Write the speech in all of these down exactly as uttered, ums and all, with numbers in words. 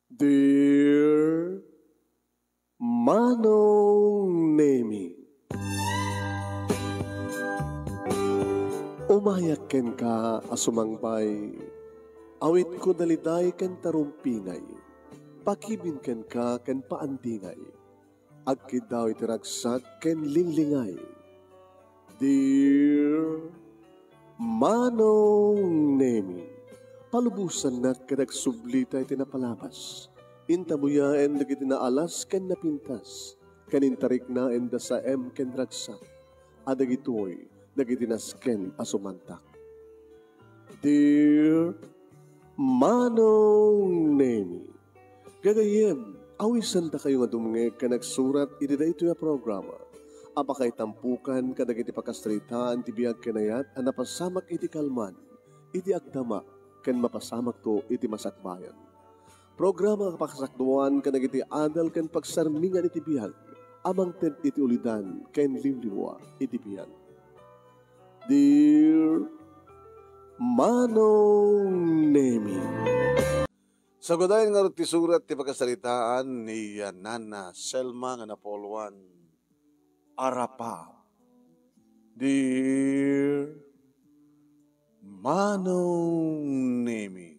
Dear Manong Nemi, umayak kenka a sumangbay, awitko daliday ken tarumpingay, pakibin kenka ken paandingay, agkiddaw iti ragsak ken linglingay. Dear Manong Nemi, palubosannak ket agsublita iti napalabas. Intabuyaen dagiti naalas ken napintas, ken intariknaen da saem ken ragsak, a dagitoy dagiti nasken a sumantak. Dear Manong Nemi, gagayyem, awisendakayo nga dumngeg ken agsurat iti daytoy a programa a pakaitampukan kadagiti pakasaritaan ti biag ken ayat a napasamak iti kalman, iti agdama, ken mapasamakto iti masakbayan. Programa nga pakasakduan kadagiti adal ken pagsarmingan iti biag a mangted iti ulidan ken liwliwa iti biag. Dear Manong Nemi. Sagudayen ngarud ti surat ti pakasaritaan ni Nana Selma nga napuluan. Arapa. Dear Manong Nemi.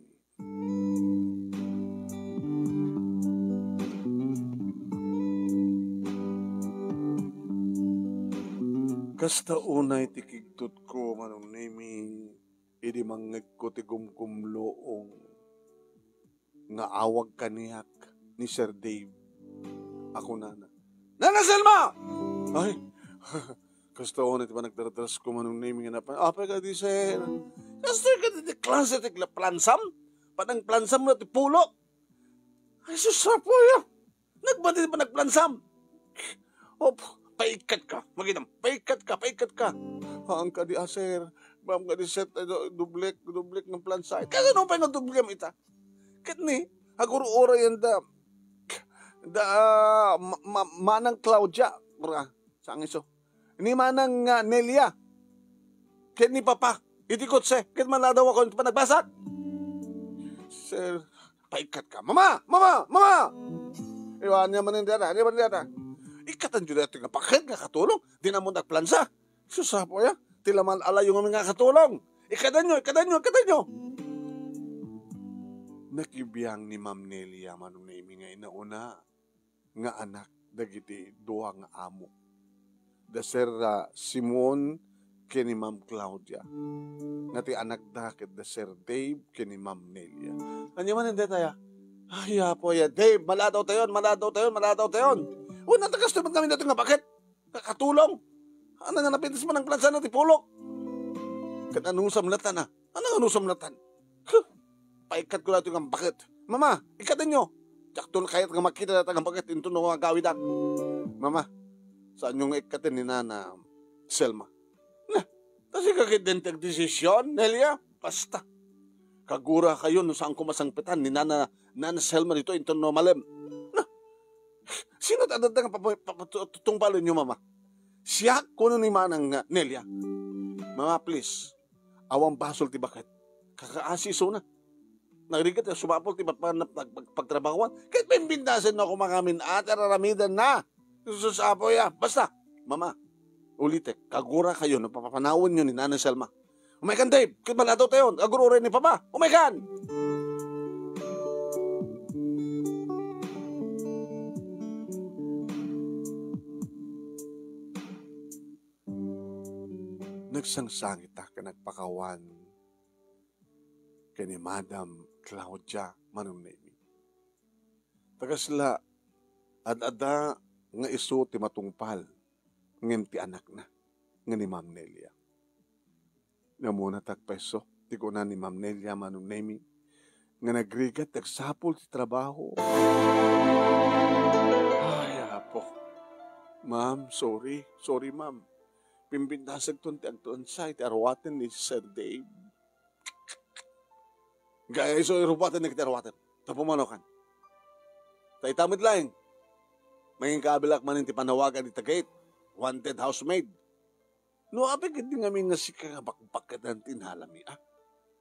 Kasta unay ti kigtotko, Manong Nemi, idi mangngegko ti gumgumloong nga awag kaniak ni Sir Dave a kunana, "Nana Selma!" Ay, kasta unay ti panagdardrasko, Manong Nemi, nga napan-, apay kadi, sir? Kasta kadi ti klase ti plansam? Panangplansam na ti pulok? Ay, sus, apo, ya. Nagmati pa nagplansam. Op, paikkat ka, Maginam. Paikkat ka, paikkat ka. Haan kadi, a, sir. Ma'am kadi, sir, ay, do-, dublek, dublek ng plansa. Kaya ano pa yung dublek ita? Ket ni, agur-urayan da, da, ma-, ma-, manang Claudia. Ura, saan iso? Ni manang, ah, Nelia. Ket ni Papa. Iti kotse. Ket maladaw ako iti panagbasak. Sir, paikkat ka. Mama! Mama! Mama! Iwan niya man yung data. Iwan niya data. Ikatan nyo dati nga bakit nga katulong? Di na mo nagplansa. Sus, apo ya. Ti laman alayo nga nga katulong. Ikatan nyo, ikatan nyo, ikatan nyo. Nakibiang ni Ma'am Nelia, Manong Nemi, nga inauna nga anak dagiti dua nga amo, da Sir, ah, Simon ken ni Ma'am Claudia, nga ti anakda ket da Sir Dave ken ni Ma'am Nelia. Ania man dayta ya? Ay, apo ya, Dave, maladaw tayon, maladaw tayon, maladaw tayon. Wen, ata kastoy met ngamin daytoy nga bakit? Nakatulong. Ano nga napintas man ang plansa na ti pulok? Ket anusam latan, ah? Ano nga anusam latan? Huh! Paikkat ko daytoy nga bakit. Mama, ikkatenyo. Diakto kayat nga makita dayta nga bakit inton no agawidak. Mama, saanyo nga ikkaten ni Nana Selma. Nah, ta sika ket dayta ti agdesisyon, Nelia. Basta. Kagura kayo no saan ko masangpetan ni Nana, Nana Selma dito inton no malem. Nah, sino ti adda nga papa-, papa-, tu-, tutungpalenyo, Mama? Siak, kuno ni Manang nga Nelia. Mama, please. Awan basol ti bakit. Kakaasi isuna. Nagrigat nga sumapul ti pag-, pag-, pag-, pagtrabahuan. Ket pimpintasen na koma ngamin a ti ar-aramidenna. Jesus, Apo ya. Basta, Mama, ulitek, kagura kayo no papapanawen yo ni Nanay Selma. Umay kan, Dave. Ket maladaw tayon. Agur-uray ni Papa. Umay kan! Nagsangsangit a ken nagpakawan ken ni Madam Claudia Manong Nemi. Ta kasla, ad-adda nga isu ti matungpal ngem ti anakna nga ni Ma'am Nelia. Namunatak pay isu ti kuna ni Ma'am Nelia Manong Nemi nga nagrigat ti agsapul ti trabaho. Ay, Apo. Ma'am, sorry. Sorry, ma'am. Pimpintasegton ti agtuansa iti aruaten ni Sir Dave. Gayam isu, irubaten dagiti aruaten. Ta pumanaw kan. Ta ita met laeng, manginkabilak manen ti panawagan ita gate, wanted housemaid. No apay ket di ngamin nga sika nga bakbaketan ti inalami, a?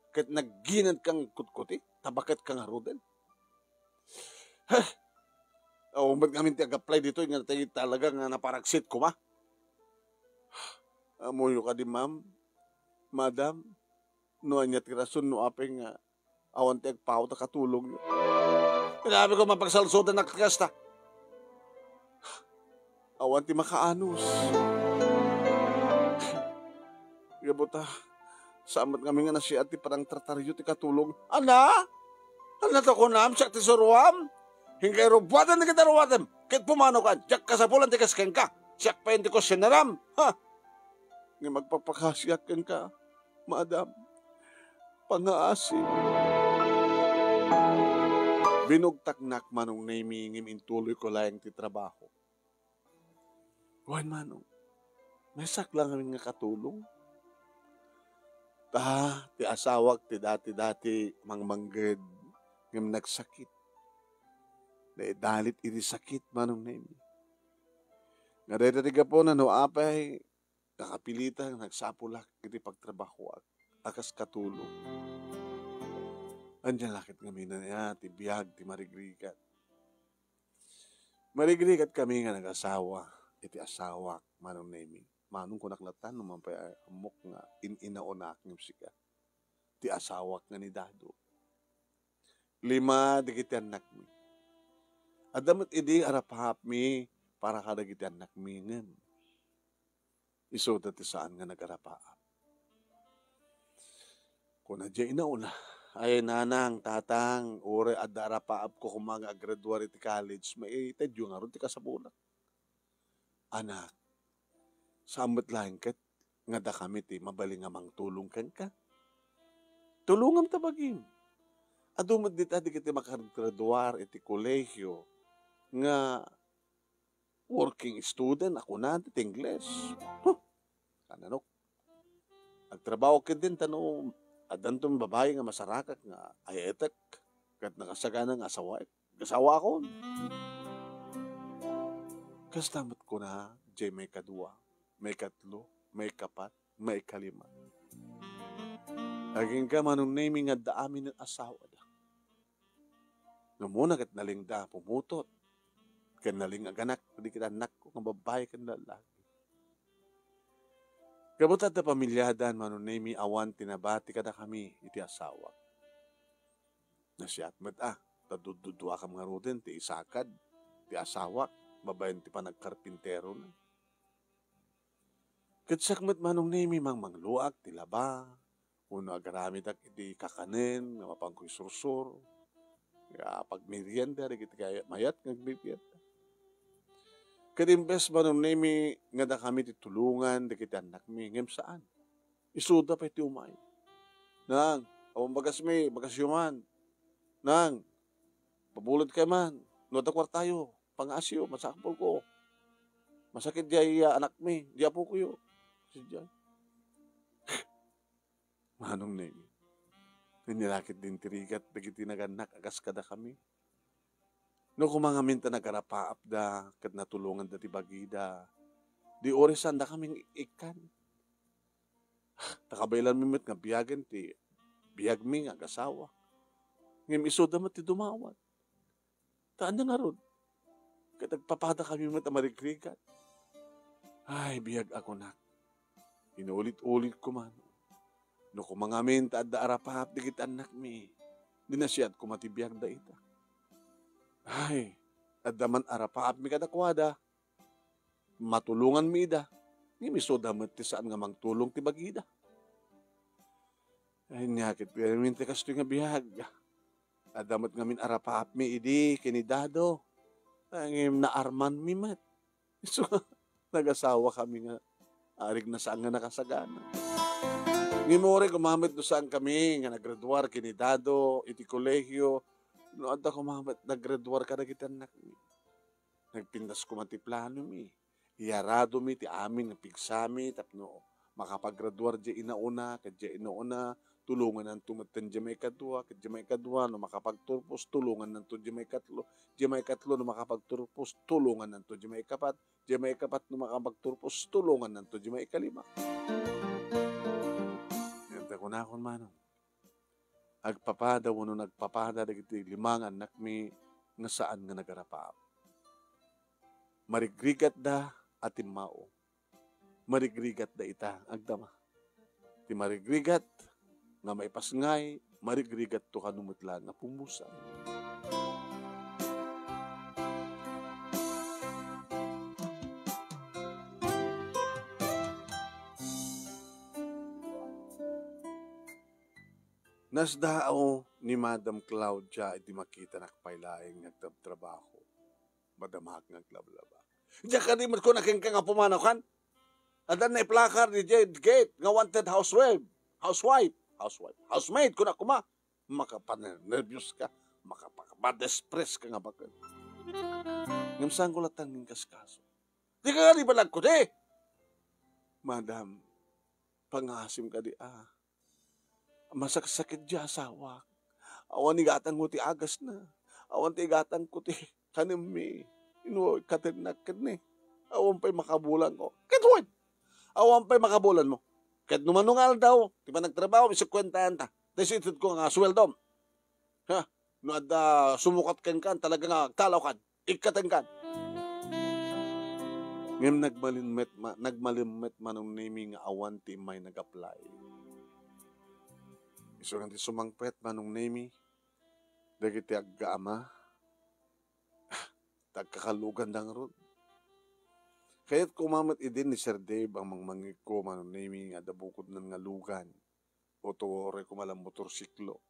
Ket nagginad kang kutkuti, ta baket ka ngaruden. Awan met ngamin ti ag-apply ditoy nga ti talaga nga naparagsit koma. Ammoyo kadi, ma'am, madam, no ania ti rason no apay nga awan ti agpaut a katulongyo. Inapay ko mapagsalsodan a kasta. Awan ti makaanus. Gapu ta, saan met ngamin nga nasiat ti panangtrataryo ti katulong. Ana? Ana ta kunam, siak ti suruam? Inkay rubuaten dagiti rubuatem, ket pumanokan, diak kasapulan ti kas kenka. Siak pay ti kusineram. Ha? Nga magpapakasiak kenka, madam. Pangaasi. Binugtaknak, Manong Nemi, ngem intuloyko laeng ti trabaho. Wen, Manong, maysak lang amin nga katulong. Ta, ti asawak ti dati-dati mangmangged ngem nagsakit. Naidalit iti sakit, Manong Nemi. Nga dayta ti gapuna no apay, nakapilitan nga nagsapulak iti pagtrabahoak a kas katulong. Ania la ket ngamin aya ti biag ti marigrigat. Marigrigat kami nga nagasawa iti asawak, Manong Nemi. Manong, kunak latta, no man pay ammok nga in-inaonak ngem sika ti asawak nga ni Dado. Lima dagiti annakmi. Adda met idi arapaapmi para kadagiti annakmi ngem isuda ti saan nga nagarapaap. Kuna diay inauna, "Ay, nanang, tatang, uray adda arapaapko koma nga aggraduar iti college, maitedyo ngarud ti kasapulak." Anak, saan met laeng ket nga dakami ti mabalin nga mangtulong kenka. Tulongam ta bagim. Adu met dita dagiti makagraduar iti kolehiyo nga working student a kuna ti Ingles. Huh! Kananok. Agtrabaho ketdin ta no addanton babai nga masarakak nga ay-etek ket nakasagana nga asawaek. Asawaakon. Kasta met kuna, diay maikadua, maikatlo, maikapat, maikalima. Agingga, Manong Nemi, nga adda amin asawada. Ngem una ket nalingda a pumutot ken naling-aganak dagiti annakko nga babbai ken lallaki. Gapu ta adda pamiliadan, Manong Nemi, awan ti nabati kadakami iti asawak. Nasiat met a, ta dudduduakam ngaruden ti isakad ti asawak babaen ti panagkarpinterona. Ket siak met, Manong Nemi, mangmangluak ti laba, wenno agaramidak iti kakanen nga mapanko isursuro, nga pagmerienda dagiti kay-, mayat nga agbibiag. Ket imbes, Manong Nemi, nga dakami ti tulongan dagiti annakmi, ngem saan. Isuda pay ti umay. "Nang, awan bagasmi, bagasyo man. Nang, pabulotkay man. No adda kuartayo, pangaasiyo, masapulko. Masakit diay, ah, anakmi, diay apokoyo." Sadiay. Manong Nemi, ania la ketdin ti rigat dagiti nagannak a kas kadakami? No koma ngamin ta nagarapaapda ket natulonganda ti bagida, di uray saandakaming ikkan. Ta kabaelanmi met nga biagen ti biagmi nga agasawa. Ngem isuda met ti dumawat. Ta ania ngarud? Ket agpapadakami met a marigrigat. Ay, biag a kunak. Inulit-ulitko man. No koma ngamin ta adda arapaap dagiti annakmi, di nasiat koma ti biag dayta. Ay, adda man arapaapmi kadakuada. Matulonganmi ida. Ngem isuda met ti saan nga mangtulong ti bagida. Ay, ania ket ngamin ti kastoy nga biag? Adda met ngamin arapaapmi idi ken ni Dado. Ngem naarmanmi met. Isu nga, nagasawakami nga arigna saan nga nakasagana. Ngem uray koma met no saankami nga naggraduar ken ni Dado iti kolehiyo, no adda koma met naggraduar kadagiti annakmi. Nagpintas koma ti planomi. Iyaradomi ti amin nga pigsami tapno makapaggraduar diay inauna, ket diay inauna, tulongannanto metten diay maikadua, ket diay maikadua, no makapagturpos, tulongannanto diay maikatlo, diay maikatlo, no makapagturpos, tulongannanto diay maikapat, diay maikapat, no makapagturpos, tulongannanto diay maikalima. Ngem ta kunakon, Manong, agpapada wenno nagpapada dagiti lima nga annakmi nga saan nga nagarapaap. Marigrigatda a timmao. Marigrigatda ita agdama. Ti marigrigat nga maipasngay, marigrigatto kano met laeng nga pummusay. Nasdaaw ni Madam Claudia idi makitanak pay laeng nga agtrabtrabaho. Madamag nga aglablaba. Diak kadi met kuna kenka nga pumanaw kan? Adda naiplakar idiay gate nga wanted housewife. Housewife. Housewife. Housemaid, kuna koma. Makapanerbios ka. Makapakamadespress ka nga baket. Ngem saan ko latta nga inkaskaso. Di ka kadi panagkudi? Madam, pangaasim kadi a. Masaksakit ti asawak. Awan igatangko ti agasna. Awan ti igatangko ti kanenmi. Inno, ikkatennak ket ni. Awan pay makabulanko. Ket wen! Awan pay makabulanmo. Ket no mano nga aldaw, ti panagtrabaho, isukkuentaanta. Ti sitedko nga suweldom. Ha? No adda sumukat kenka, talaga nga agtalawkan. Ikkatenkan. Ngem nagmalimmet ma-, nagmalimmet Manong Nemi nga awan ti immay nag-apply. Isu nga ti sumangpet Manong Nemi, dagiti aggaama, tagkakaluganda ngarud. Kayat ko mamet idin ni Sir Dave ang mangmangikko Manong Nemi nga adda bukodnan nga lugan. O turay koma la motorsiklo.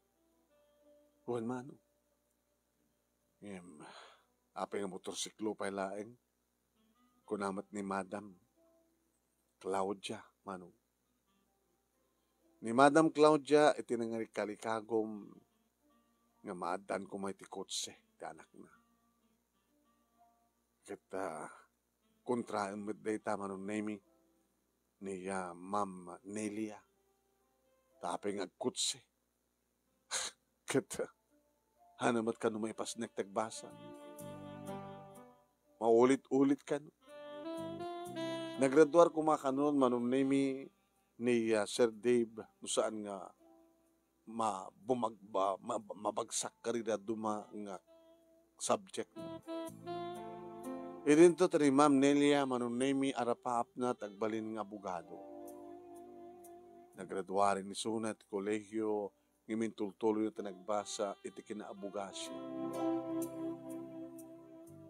Wen, Manong. Ngem, apay nga motorsiklo pay laeng? Kuna met ni Madam Claudia, Manong. Ni Madam Claudia, iti nangrikalikagom nga maaddaan koma iti kotse ti anakna. Ket, ah, kontraen met dayta Manong Nemi ni, ah, Ma'am Nelia. Ta apay nga agkotse. Ket, ah, haan met kano maipasnek ti agbasa. Maulit-ulit kano. Nagraduar koma kanon Manong Nemi ni, ah, Sir Dave, no saan nga ma-, bumag-, ba-, ma-, mabagsak kadagiti dadduma nga subject. Idinto ti ni Ma'am Nelia Manong Nemi arapaapna ti agbalin nga abogado. Nagraduar isuna ti kolehio ngem intultuloyna ti nagbasa iti kinaabogasiya.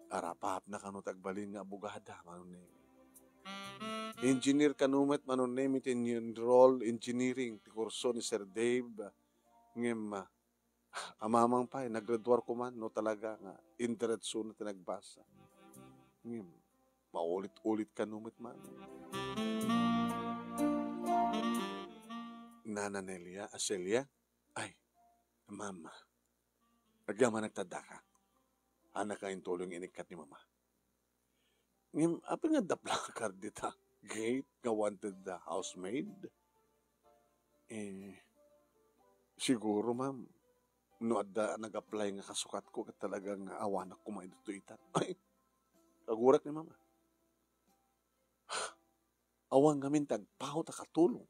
Arapaapna kano ti agbalin nga abogada, Manong Nemi. Engineer kano met, Manong Nemi, ti in-enroll engineering ti kurso ni Sir Dave. Ngem, ah, amamang pay, nagraduar koma, no talaga nga indiretsona ti nagbasa. Ngem, maulit-ulit kano met, Ma'am. Nana Nelia, a Celia? Ay, Ma'am, agyamanak ta addaka. Haannak intulong nga inikkat ni Mama. Ngem, apay nga adda placard dita gate nga wanted the housemaid? Eh, siguro, Ma'am, no adda nag-apply nga kasukatko, ket talaga nga awanak koma ditoy itan. Ay, kagurak ni Mama. Awan ngamin ti agpaut a katulong.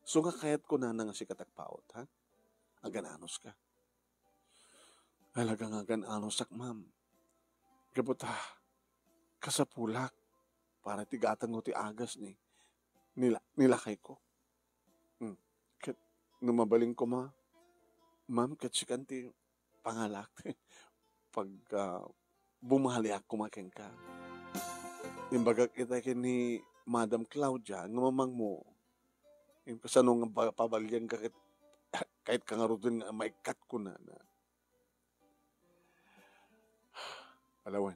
Isu nga kayatko, Nana, nga sika ti agpaut, ha? Agan-anuska. Talaga nga agan-anusak, Ma'am. Gapu ta, kasapulak para iti gatangko ti agas ni, ni la-, ni lakayko. Hmm. Ket no mabalin koma, Ma'am, ket sikan ti pangalak pag, ah, bumaliak koma kenka. Imbagak ita ken ni Madam Claudia nga mamangmo. Ngem kasano nga ba-, pabalianka ket kayatko ngaruden nga maikkat, kunana. Ala wen,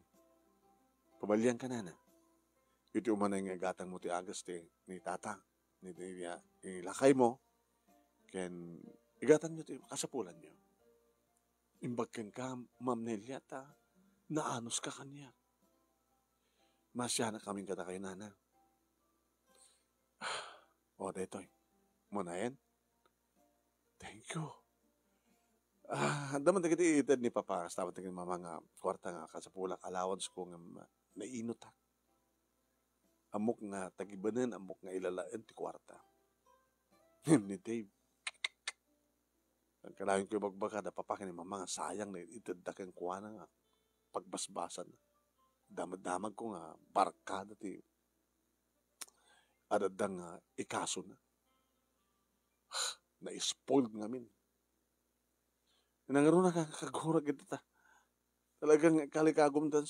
pabalianka, Nana. Iti umanay nga igatangmo ti agas ti ni Tata, ni, ni, ni lakaymo, ken igatangyo ti kasapulanyo. Imbag kenka, Ma'am Nelia, ta naanuska kaniak. Maasianak amin kadakayo, Nana. O, daytoy. Munayen? Thank you. Ah, adda man dagiti ited ni Papa, kasta man dagiti Mama nga kuarta nga kasapulak, allowance ko ngem nainutak. Ammok nga tagibenen, ammok nga ilalaen ti kuarta. Ngem ni Dave, Nagkanayon ko ibagbaga da papa ken ni mama nga sayang na itedda kenkuana nga pagbasbasan. Damag-damag ko nga barkada ti adda nga ikasona. Na-spoiled ngamin. Nangaruna ka kagurag ita. Talagang kalikagum dan.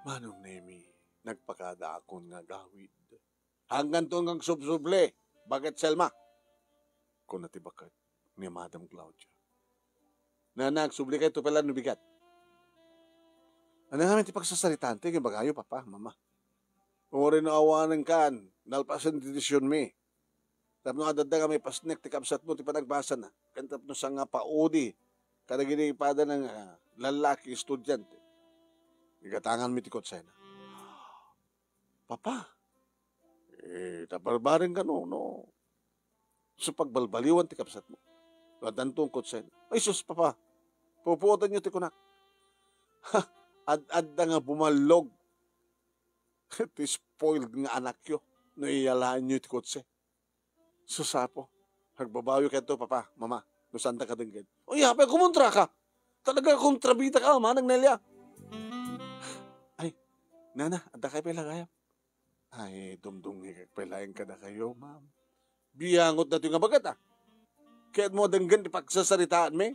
Manong Nemi, nagpakadaakon nga gawid. Hangganto nga agsubsubli, baket Selma? Kuna ti baket ni Madam Claudia. Nana, agsubli kayo, pala no bigat. Ano nga ti pagsasaritaan ti bagay, papa, mama? Uray no awanen kan, nalpasen ti desisyon mi. Tapno adda nga maipasnek ti kabsat mo ti panagbasa na. Kan tapno sanga paudi, kadagiti pada nga lallaki, estudiante. Igatangan mi ti kutsena. Papa, eh, ta barbareng kano, no? So pagbalbaliwan ti kabsat mo. Addanto nga kutsena. Ay, sus, papa, pupuotan niyo ti kunak. Ha, ad-adda nga bumallog. Ti spoiled nga anakyo, no iyalaen niyo ti kotse. Sus, Apo, agbabawi kayo, papa, mama, no saan ta kadenggen. Uy, apay, kumontra ka. Talaga, kontrabida ka, Manang Nelia. Ay, nana, adda kayo pala kayo. Ay, dumdumngegak pay laeng kadakayo, ma'am. Biangot datoy nga baket, ah. Kayat mo denggen ti pagsasaritaan mi?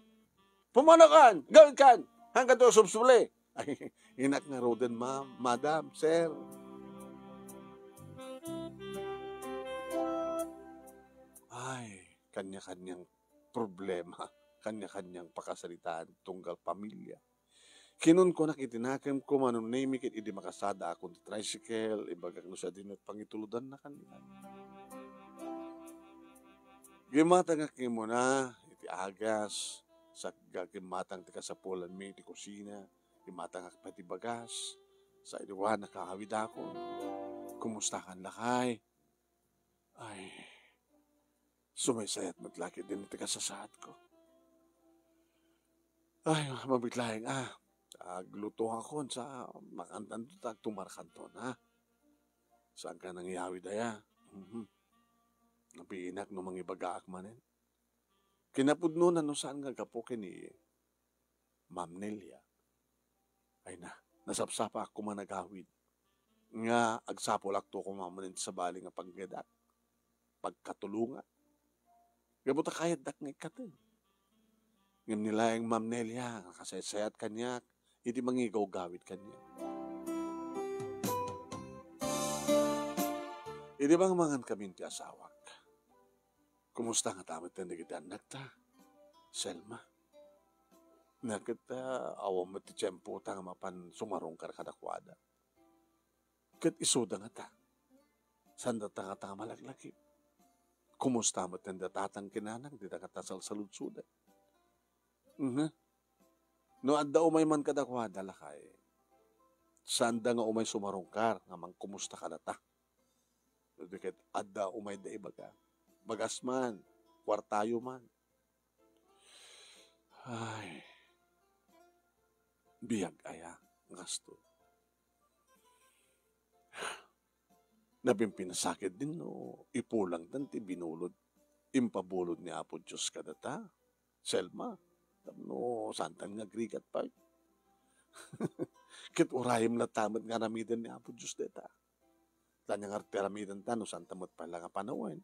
Pumanakan! Gawid kan! Hangkan to subsubli! Ay, inak nga roden, ma'am, madam, sir. Ay, kanya-kanyang problema, kanya-kanyang pakasaritaan tunggal pamilya. Kinunkunak iti nakemko, Manong Nemi, ket idi makasada akon ti tricycle, ibagak no sadino ti pangitulodanna kaniak. Gimmatangak ngem una iti agas, sakga gimmatang ti kasapulanmi iti kusina, gimmatangak pay ti bagas, sa idi wa nakaawidakon. Kumustakan, lakay? Ay, sumaysayat met la ketdin ti kasasaadko. Ay, mabiit laeng, ah. Aglutoakon sa makantanto ta agtumarkanton, ha? Saan ka nang iyawid, aya? Mhm. Nabiinak no mangibagaak manen. Kinapudno na no saan nga gapu ken ni Ma'am Nelia. Ay na, nasapsapaak koma nagawid. Nga agsapulakto koma manen ti sabali nga paggedak, pagkatulongan. Gapu ta kayatdak nga ikkaten. Ngem ni laeng Ma'am Nelia, nakasaysayat kaniak, idi mangigawgawid kaniak. Idi mangmangan kami ti asawak. Kumusta ngata met dagiti annakta, Selma? Ket, ah, awan met ti tiempo ta nga mapan sumarungkar kadakuada. Ket isuda ngata, saan data ngata nga malaglagip? Kumusta met dagiti tatang ken nanang, dita ngata salsaludsoden? Mhm. No adda umay man kadakuada, lakay, saanda nga umay sumarungkar nga mangkumusta kadata. No di ket adda umayda ibaga, bagas man, kuartayo man. Ay, biag aya, gasto. Napimpinasakit din no ipulangtan ti binulod, impabulod ni Apo Dios kadata, Selma, tapno saantan nga agrigat pay. Ket urayem latta met nga aramiden ni Apo Dios dayta. Ania ngarud ti aramidenta no saanta met pay la nga panawen?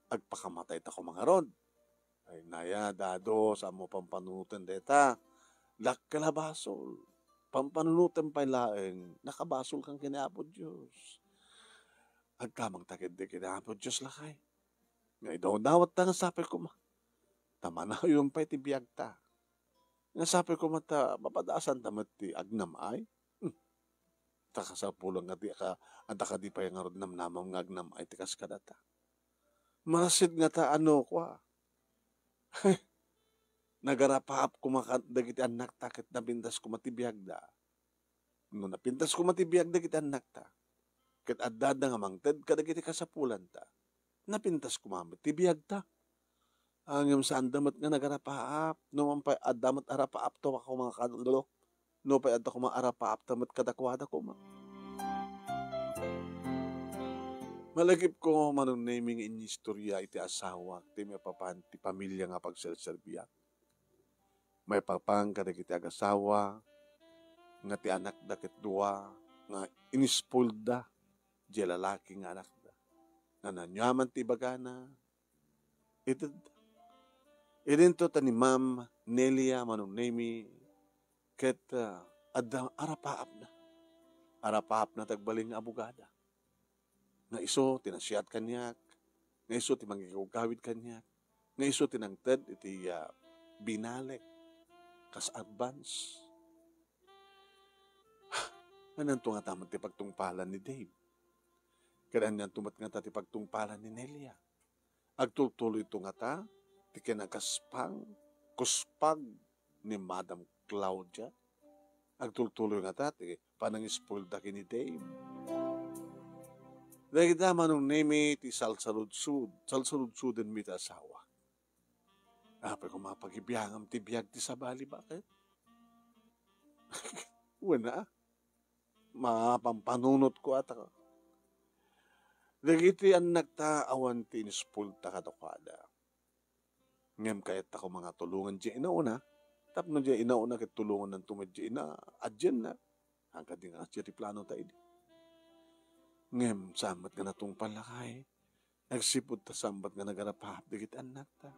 Agpakamatayta koma ngarud. Ay, naya, Dado, saanmo pampanunoten dayta. Dakkel a basol. Pampanunotem pay laeng, nakabasolkan ken ni Apo Dios. Agkamangta ketdi ken ni Apo Dios, lakay. Nga idawdawatta nga sapay koma ta manayon pay ti biagta. Nga sapay koma ta mapadaasanta met ti agnam-ay. Hmm. Ta kasapulan nga di ka, adda kadi pay ngarud namnamam nga agnam-ay ti kas kadata. Marasid ngata, ano, kua. Nagarapaap koma kad-, dagiti annakta ket napintas koma ti biagda. No napintas koma ti biag dagiti annakta, ket adda nga mangted kadagiti kasapulanta, napintas koma met ti biagta. Ngem saanda met nga nagarapaap. No man pay adda met arapaap, to a koma kal-, no pay adda koma arapaap, ta met kadakuada koma. Malagipko, Manong Nemi, nga inistorya iti asawak ti maipapan ti pamilia nga pagserserbiak. Maipapan kadagiti agasawa nga ti anakda ket dua nga inispoilda diay lalaki nga anakda. Nga aniaman ti ibagana, itedda. Idinto ta ni Ma'am Nelia, Manong Nemi, ket, ah, adda arapaapna. Arapaapna ti agbalin nga abogada. Nga isu ti nasiat kaniak, nga isu ti mangigawgawid kaniak, nga isu ti nangted iti, ah, binalek kas advance. Anianto ngata met ti pagtungpalan ni Dave? Ket anianto met ngata ti pagtungpalan ni Nelia? Agtultuloyto ngata ti kinagaspang, kuspag ni Madam Claudia? Agtultuloy ngata ti panangispoilda ken ni Dave? Dagita, Manong Nemi, ti salsaludsod, salsaludsodenmi ti asawa. Apay koma pagibiangam ti biag ti sabali, baket? Wen a, mapampanunotko a ta. Dagiti annakta awan ti inispoilda kadakuada. Ngem kayatta koma nga tulongan diay inauna, tapno diay inauna ket tulongannanto met diay ina-, adianna. Agkadi nga kasdiay ti planota idi. Ngem saan met nga natungpal, lakay. Agsipud ta saan met nga nagarapaap dagiti annakta.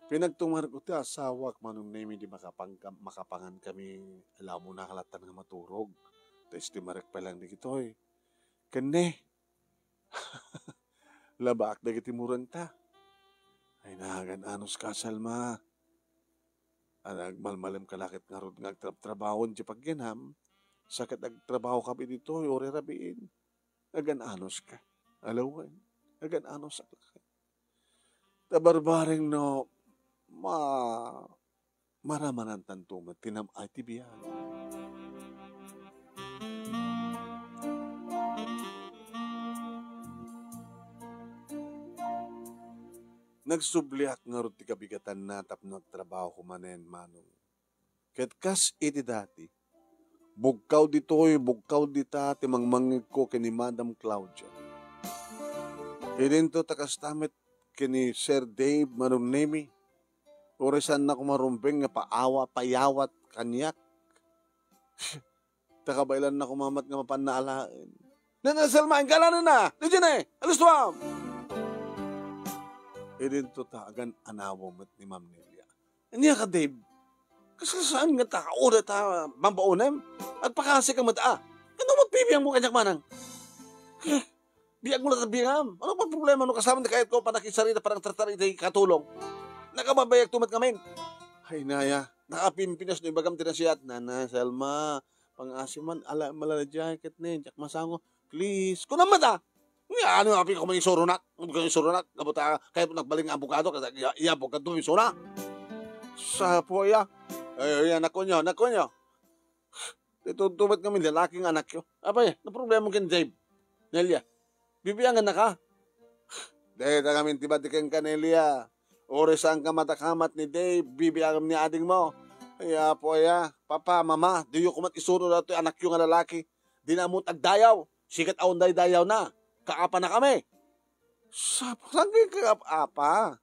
Pinagtumarko ti asawak, Manong Nemi, idi makapangka-, makapangan kami, ala, umuna ka lattan nga maturog. Ta estimarek pay lang dagitoy. Ken ne, labaak dagiti murengta. Ay, nagan-anos ka, Selma. Agmalmalem ka la ket ngarud nga agtrabtrabaho diay pagyanam, sa ket agtrabaho ka ditoy uray rabiin. Agan-anos ka. Alawen, agan-anos ka. Ta barbareng no, ma-, maramanantanto met ti nam-ay ti biag. Nagsubliak ngarud ti kabigatanna tapno agtrabaho manen, Manong. Ket kas iti dati, bugkaw ditoy, bugkaw dita ti mangmangngegko ken ni Madam Claudia. Idinto ta kasta met ken ni Sir Dave, Manong Nemi. Uray saanna koma rumbeng nga paawa-, payawat kaniak. Ta kabaelanna koma met nga mapanna alaen. Nana Selma, inggalanen na! Diay ne! Alustuam! Idinto ta agan-anawa met ni Ma'am Nelia. Ania ka, Dave? Kas-, kasaan nga ta, uray ta bambaonem? Agpakasi ka met a. Ano met bibiangmo kaniak, manang? Biagmo la ta biangam. Ano pa problema no kasama ti kayatko, panakisarita, panangtartar iti katulong? Nakababayagto met ngamin. Ay, naya, nakapimpinas no ibagam ti nasiat. Nana Selma, pangasi man, ala, malala diay ket ne, diak masango. Please, kunam met a. Nga, ano, apay koma isuronak? Ano ka isuronak? Gapu ta, kayat nagbalin nga abogado, kaya iya, iya abogado, isuna. Sapo, iya. Ay, iya, nakunyo, nakunyo. Ti tudto met ngamin, lalaki nga anakyo. Apay, no problema ken Dave? Nelia, bibiangan na ka? Deta ngamin ti bati kenka, Nelia. Uray saan ka matakamat ni Dave, bibiangam ni adingmo. Ay, apo, aya. Papa, mama, diyo komat isuro datoy anakyo nga lalaki. Dina ammo't agdayaw. Sikat a undaydayawna. Kaapa na kami. Sa-, saan kayo kaap-apa?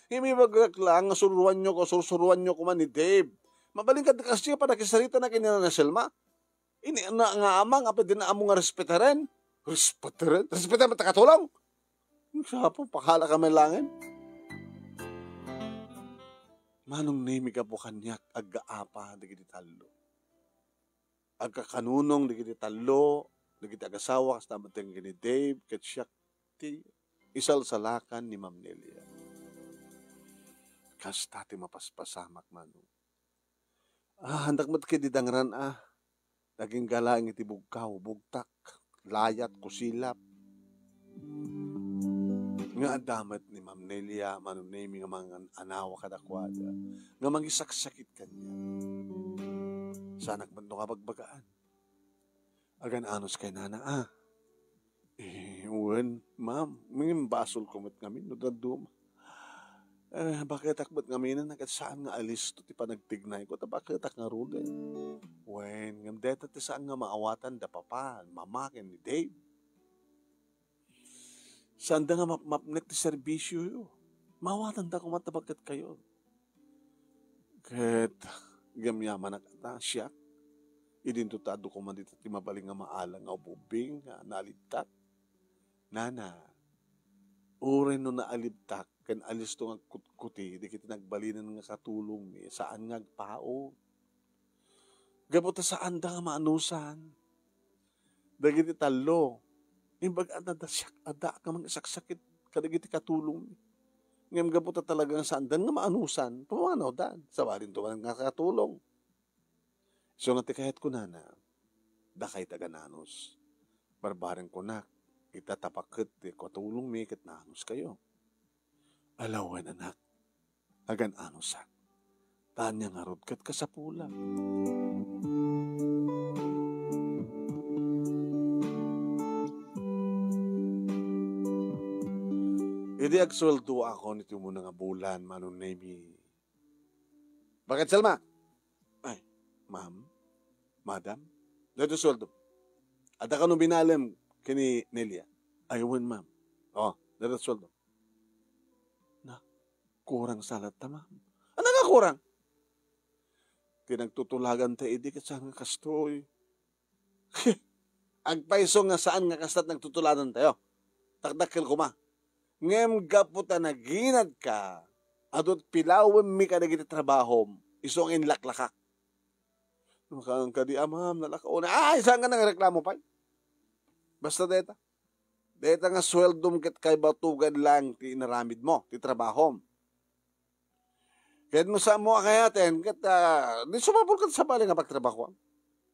Imibagak lang nga suruanyo ko, sursuruanyo ko man ni Dave. Mabalin ka, di kasi panakisaritana ken ni Nana Selma. Ini na nga amang, apay di na ammo nga respetaren. Respetaren? Respetaren, matakatulong? Sapo, pakala ka man langin. Manong Nemi, gapu kaniak, aggaapa dagiti tallo. Agkakanunong dagiti tallo, dagiti agasawa, kasta met ken ni Dave, ket siak ti isalsalakan ni Ma'am Nelia. Kasta ti mapaspasamak, Manong. Ah, andak met ket di dangran, ah. Nagingga laeng iti bugkaw, bugtak, layat, kusilap. Nga adda met ni Ma'am Nelia, Manong Nemi nga mangan-anawa kadakuada, nga mangisaksakit kaniak. Saanak met no kabagbagaan. Agan-anos kay nana, ah. Eh, Wen, ma'am, ngem basolko met ngamin no dadduma. Eh, baketak met ngamin a ket saan nga alisto ti panagtignayko, ta baketak ngaruden. Wen, ngem deta ti saan nga maawatan da papa, mama, ken ni Dave. Saanda nga mapmapnek ti serbisioyo. Maawatanda koma ta baketkayo. Ket gamiamanak ta siak. Idinto ta adu koma dita ti mabalin nga maalang nga ubbing nga naalibtak. Nana, uray no naalibtak ken alisto nga agkutkuti dagiti nagbalinen nga katulongmi, saan nga agpaut. Gapu ta saanda nga maanusan. Dagiti tallo, imbag adda siak, adda nga mangisaksakit kadagiti katulongmi. Ngem gapu ta talaga nga saandan nga maanusan, pumanawdan. Sabalin to man nga katulong. Isu nga ti kayat kunana, dakay ti agan-anus. Barbareng kunak, ita ta paket ti katulongmi ket naanuskayo. Alawen, anak, agan-anusak. Ta ania ngarud ket kasapulam. Idi agsueldoakon iti umuna nga bulan, Manong Nemi. Bakit, Selma? Ay, ma'am, madam, daytoy sueldo. Adda kano binalem ken ni Nelia? Ay, wen, ma'am. Oh, daytoy sueldo. Na, kurang sa latta, ma'am. Ania nga kurang? Ti nagtutulaganta idi ket saan nga kastoy. Agpayso nga saan nga kasta ti nagtutuladantayo. Dakdakkel koma. Ngem gapu ta naginadka, adu ti pilawemmi kadagiti trabahom, isu nga inlaklakak. No kaan kadi, a, ma'am, nalakaw. Ay, saan nga nangreklamo pay? Basta deta. Deta nga sueldom ket kaibatugan lang ti inaramidmo, ti trabahom. Ket no saanmo a kayaten, ket, ah, di sumapulka sabali nga pagtrabahoam.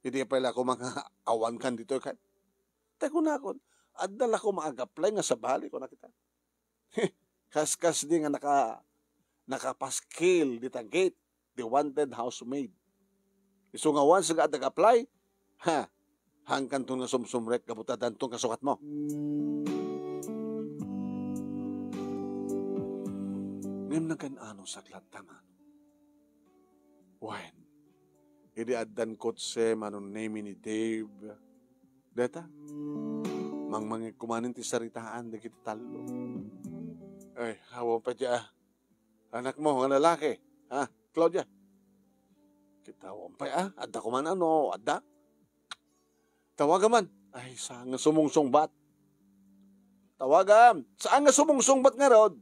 Idi pay la koma nga awankan ditoy ket. Ta kunakon, adda la koma ag-apply nga sabali, kunak ita. Kaskasdi nga naka-, nakapaskil dita gate, the wanted housemaid. Isu nga once nga adda ag-apply, ha, hangkanton nga sumsumrek gapu ta danton kasukatmo. Ngem nagan-anusak latta, mano. Wen, idi addan kotse, Manong Nemi, ni Dave, deta, mangmangegko manen ti saritaan dagiti tallo. Ay, awan pay diay, ah. Anakmo nga lalaki, ha, Claudia? Ket awan pay, ah, adda koma, no, adda. Tawagam man. Ay, saan nga sumungsungbat? Tawagam. Saan nga sumungsungbat ngarud?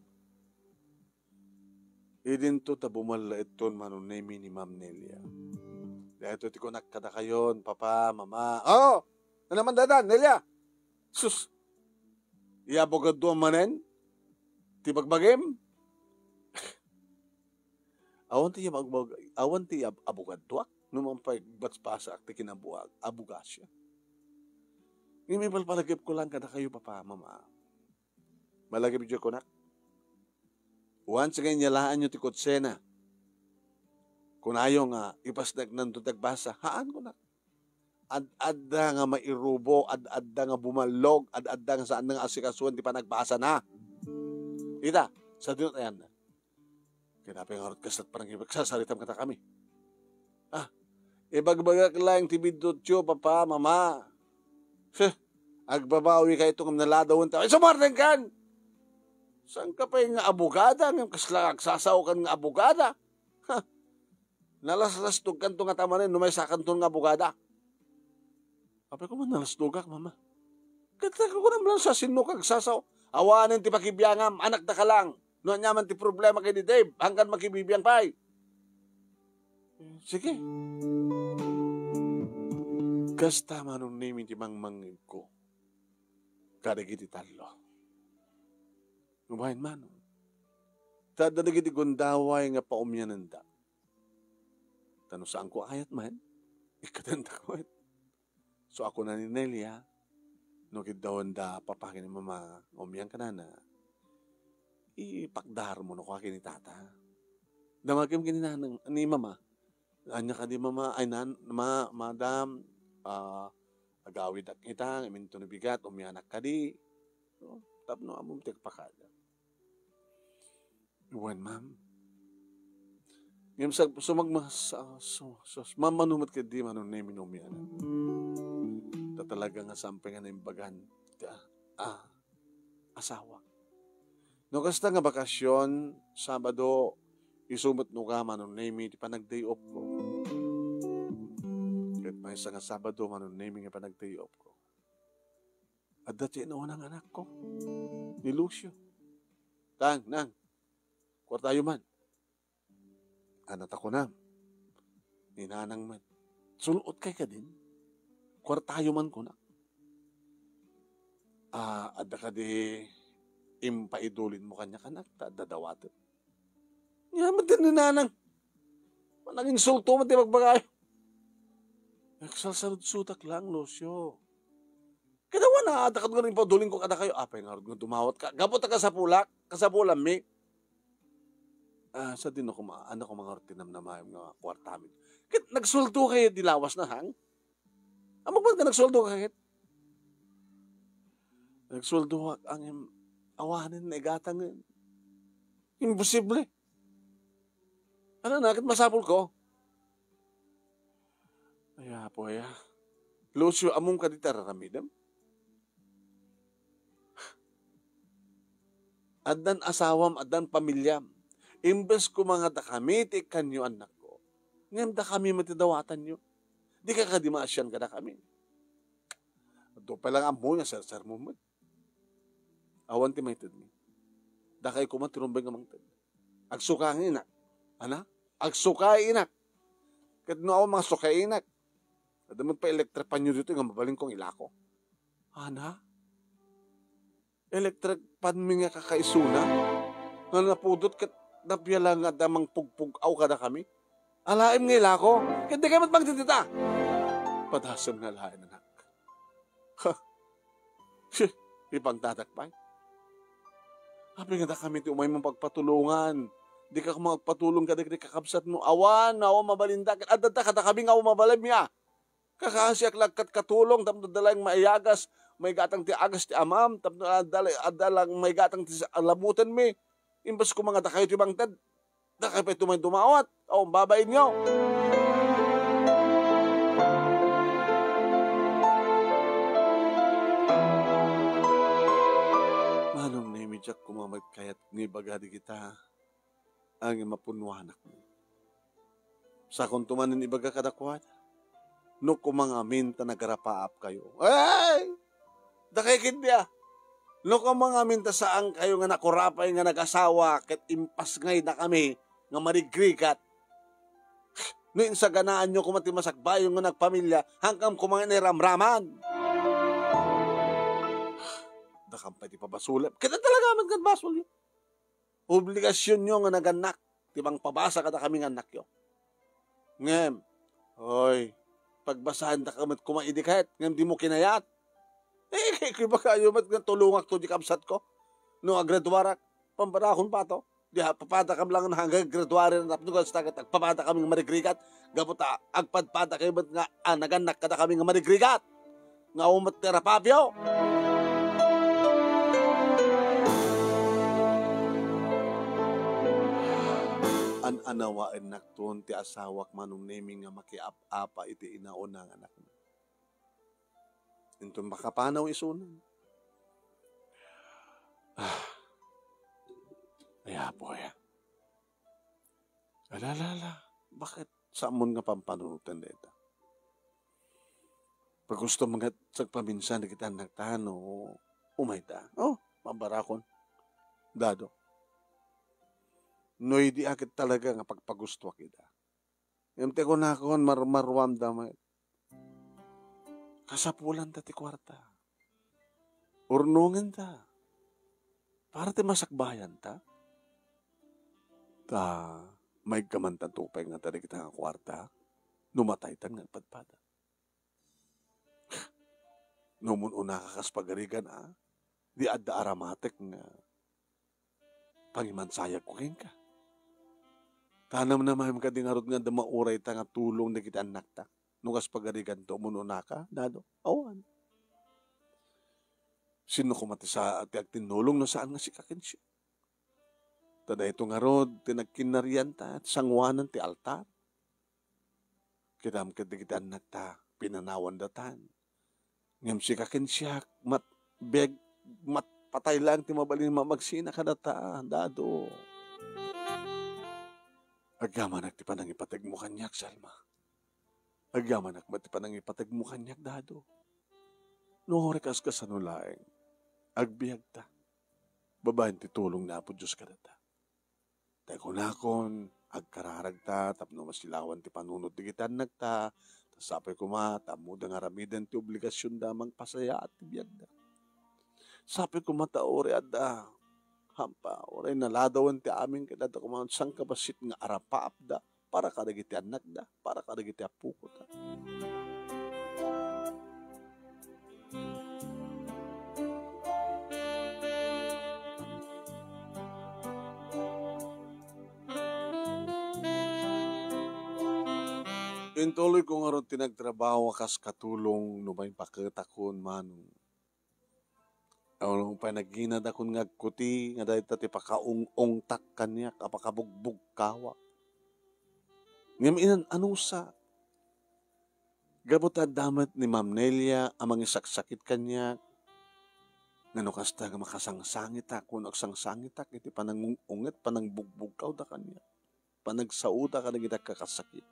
Idinto ta bumallakton, Manong Nemi, ni Ma'am Nelia. Daytoy ti kunak kadakayon, Papa, Mama. Oh! Ania man dayta, Nelia? Sus! Iyabugaduam manen ti bagbagim? Awan ti abug-, awan ti ab-, abugaduak no mangpay basbasaak ti kinabuag, abugasia. Ngem ipalpalagipko lang kadakayo, Papa, Mama. Malagipyo, kunak. Once nga inyalaanyo ti kotsena, kunayo nga ipasneknanto ti agbasa. Haan, kunak. Ad-adda nga mairubo, ad-adda nga bumallog, ad-adda nga saan nga asikasuen ti panagbasana. Ita, sadino ti ayanna? Ket apay ngarud kasla ti panagsarsaritam kadakami? Ah, ibagbagak laeng ti biddutyo, Papa, Mama. Huh, agbabawikayto ngem naladawen ta. Isu, mardengkan! Saanka pay nga abogada ngem kasla agsasaokan nga abogada? Ha? Nalaslastogkanto ngata manen no maysakanton nga abogada. Apay koma nalastogak, Mama? Ket kunam lang sa sinno ka agsasao. Awanen ti pakibiangam, anakdaka lang. No ania man ti problema ken ni Dave, hangkan makibibiang pay. Sige. Kasta, Manong Nemi, ti mangmangngegko kadagiti tallo. Nubayen, Manong, ta adda dagiti gundaway nga paumyanenda. Ta no saanko a kayat man, ikkatendako met. So, a kuna ni Nelia, no kiddawenda Papa ken ni Mama nga umian kenkuana, ipakdarmo no kua ken ni Tata. Damagem ken ni Nanang, ni Mama. Ania kadi, Mama, ay, nan-, ma-, Madam, ah, agawidak ita, ngem inton bigat, umianak kadi. no? Tapno ammom ti agpakada. Wen, ma'am. Ngem sa-, sumagma-, sa-, su-, su-, mamano met ketdi, Manong Nemi, no umianak. Ta talaga nga saan pay nga naimbagan ti, ah, ah, asawa. No kasta nga bakasyon, Sabado, isu met no ka, Manong Nemi, ti panag-day off ko. Ket maysa nga Sabado, Manong Nemi, nga panag-day off ko. Adda ti naunang anakko, ni Lucio. Tang, nang, kuartayo man. Ana ta kunam. Ni nanang met. Sul-otkay kadin? Kuartayo man kunak. Ah, adda kadi impaidulinmo kaniak, anak, ta adda dawatem? Nia met ni nanang. Naginsulto met ti bagbagayo. Nagsalsaludsudak lang, Lucio. Kinawana, adda kadagiti impadulinko kadakayo. Apay ngarud nga dumawat ka? Gapu ta kasapulak, kasapulanmi. Ah, sadino koma, ania koma ngarud ti namnamaem nga kuartam? Ket nagsuldo kayo di lawas na, hang? Ammok man nga nagsuldo ka ket? Nagsuldo ak, ngem awanen naigatang. Imposible. Ania na, ket masapulko? Ay, Apo, ay, ah. Lucio, ammom kadi ti ar-aramidem? Addan asawam, addan pamiliam. Imbes koma nga dakami ti ikkanyo, annakko, ngem dakami met ti dawatanyo. Dika kadi maasian kadakami? Adu pay lang ammo nga sersermon met. Awan ti maitedmi. Dakay koma ti rumbeng nga mangted. Agsuka nga inak. Ana? Agsuka inak. Ket no awan mangsuka inak, adda met pay electric fan-yo ditoy nga mabalin kong ilako. Ana? Electric fan-mi nga kakaisuna nga napudot ket nabiala nga adda mangpugpug-aw kadakami. Alaem nga ilako, ket dikay met mangted ita. Padasem nga alaen, anak. Ha? Shit, ipangtatak pay. Apay nga dakami ti umaymo pagpatulongan? Dika koma agpatulong kadagiti kakabsatmo? Awan, awan mabalinda. Ket adda kadakami nga awan mabalinmi, a. Kakaasiak la ket katulong tapno adda laeng maiyagas, maigatang ti agas ti amam, tapno adda la-, adda laeng maigatang ti sa-, labutenmi. Imbes koma nga dakayo ti mangted, dakay pay tumay dumawat. Awan babainyo. Manong Nemi, diak koma met kayat nga ibaga dagita, ngem mapunnoanak. Sakonto manen ibaga kadakuada, no koma ngamin ta nagarapaapkayo. Ay! Dakay ketdi, a. No koma ngamin ta saankayo nga nakurapay nga nagasawa ket impasngaydakami nga marigrigat. No insaganaanyo koma ti masakbayo nga nagpamilia, hankam koma nga nairamraman. Dakam pay ti pabasolem. Ket talaga met nga basolyo. Obligasionyo nga nagannak ti mangpabasa kadakami nga annakyo. Ngem, oy, pagbasaendaka met koma idi ket, ngem dimo kinayat. Eh, kay, kay bakayo met nga tulongakto di kabsatko. No agraduarak, pambarakon pa to. Di ha, papadakam lang hanggang graduary na tapno kasta ket agpapadakami nga marigrigat. Gapu ta agpadpadakayo met nga, ah, nagannak kadakami nga marigrigat. Nga umet ti rapapio. An-anawaennakton ti asawak, Manong Nemi, nga makiap-apa iti inauna nga anakna. Inton makapanaw isuna. Ah. Ay, Apo, ay. Ala, ala, ala. Bakit saanmon nga pampanunoten dayta? Pagustom nga agpaminsan dagiti annakta no umayda. Oh, mabarakon. Dado. No idi a ket talaga nga pagpagustoak ida. Ngem ti kunakon, mar-, maruamda met. Kasapulanta ti kuarta. Urnongenta. Para ti masakbayanta. Ta, maigkamantanto pay nga dagita nga kuarta, no mataytan nga agpadpada. No mun-unaka kas pagarigan, a, di adda aramatek nga pangimansayagko kenka. Ta namnamaem kadi ngarud nga adda maurayta nga tulong dagiti annakta? No kas pagariganto, mun-unaka, Dado? Awan. Sinno koma ti sa-, ti agtinnulong no saan nga sika ken siak? Ta daytoy ngarud ti nagkinnarianta, ti sangoanan ti altar. Kitam ket dagiti annakta, pinanawandatan. Ngem sika ken siak, mat-, beg-, mat-, patay laeng ti mabalin mamagsina kadata, Dado. Agyamanak ti panangipategmo kaniak, Selma. Agyamanak met ti panangipategmo kaniak, Dado. No uray kas-, kasano laeng, agbiagta babaen ti tulong ni Apo Dios kadata. Ta kunakon, agkararagta tapno masilawan ti panunot dagiti annakta, ta sapay koma ta ammoda nga aramiden ti obligasionda a mangpasayaat ti biagda. Sapay koma ta uray adda hampa, uray naladawen ti amin ket adda koma sangkabassit nga arapaapda para kadagiti annakda, para kadagiti appokota. Intuloyko ngarud ti nagtrabaho a kas katulong no maipaketakon, Manong. Awan pay naginadakon nga agkuti nga dayta ti pakaung-ungtak kaniak a pakabugbugkawak. Ngem inan-anusa, gapu ta adda met ni Ma'am Nelia a mangisaksakit kaniak, nga no kasta nga makasangsangitak wenno agsangsangitak iti panangung-unget, panangbugbugkawda kaniak, panagsaoda kadagiti agkakasakit.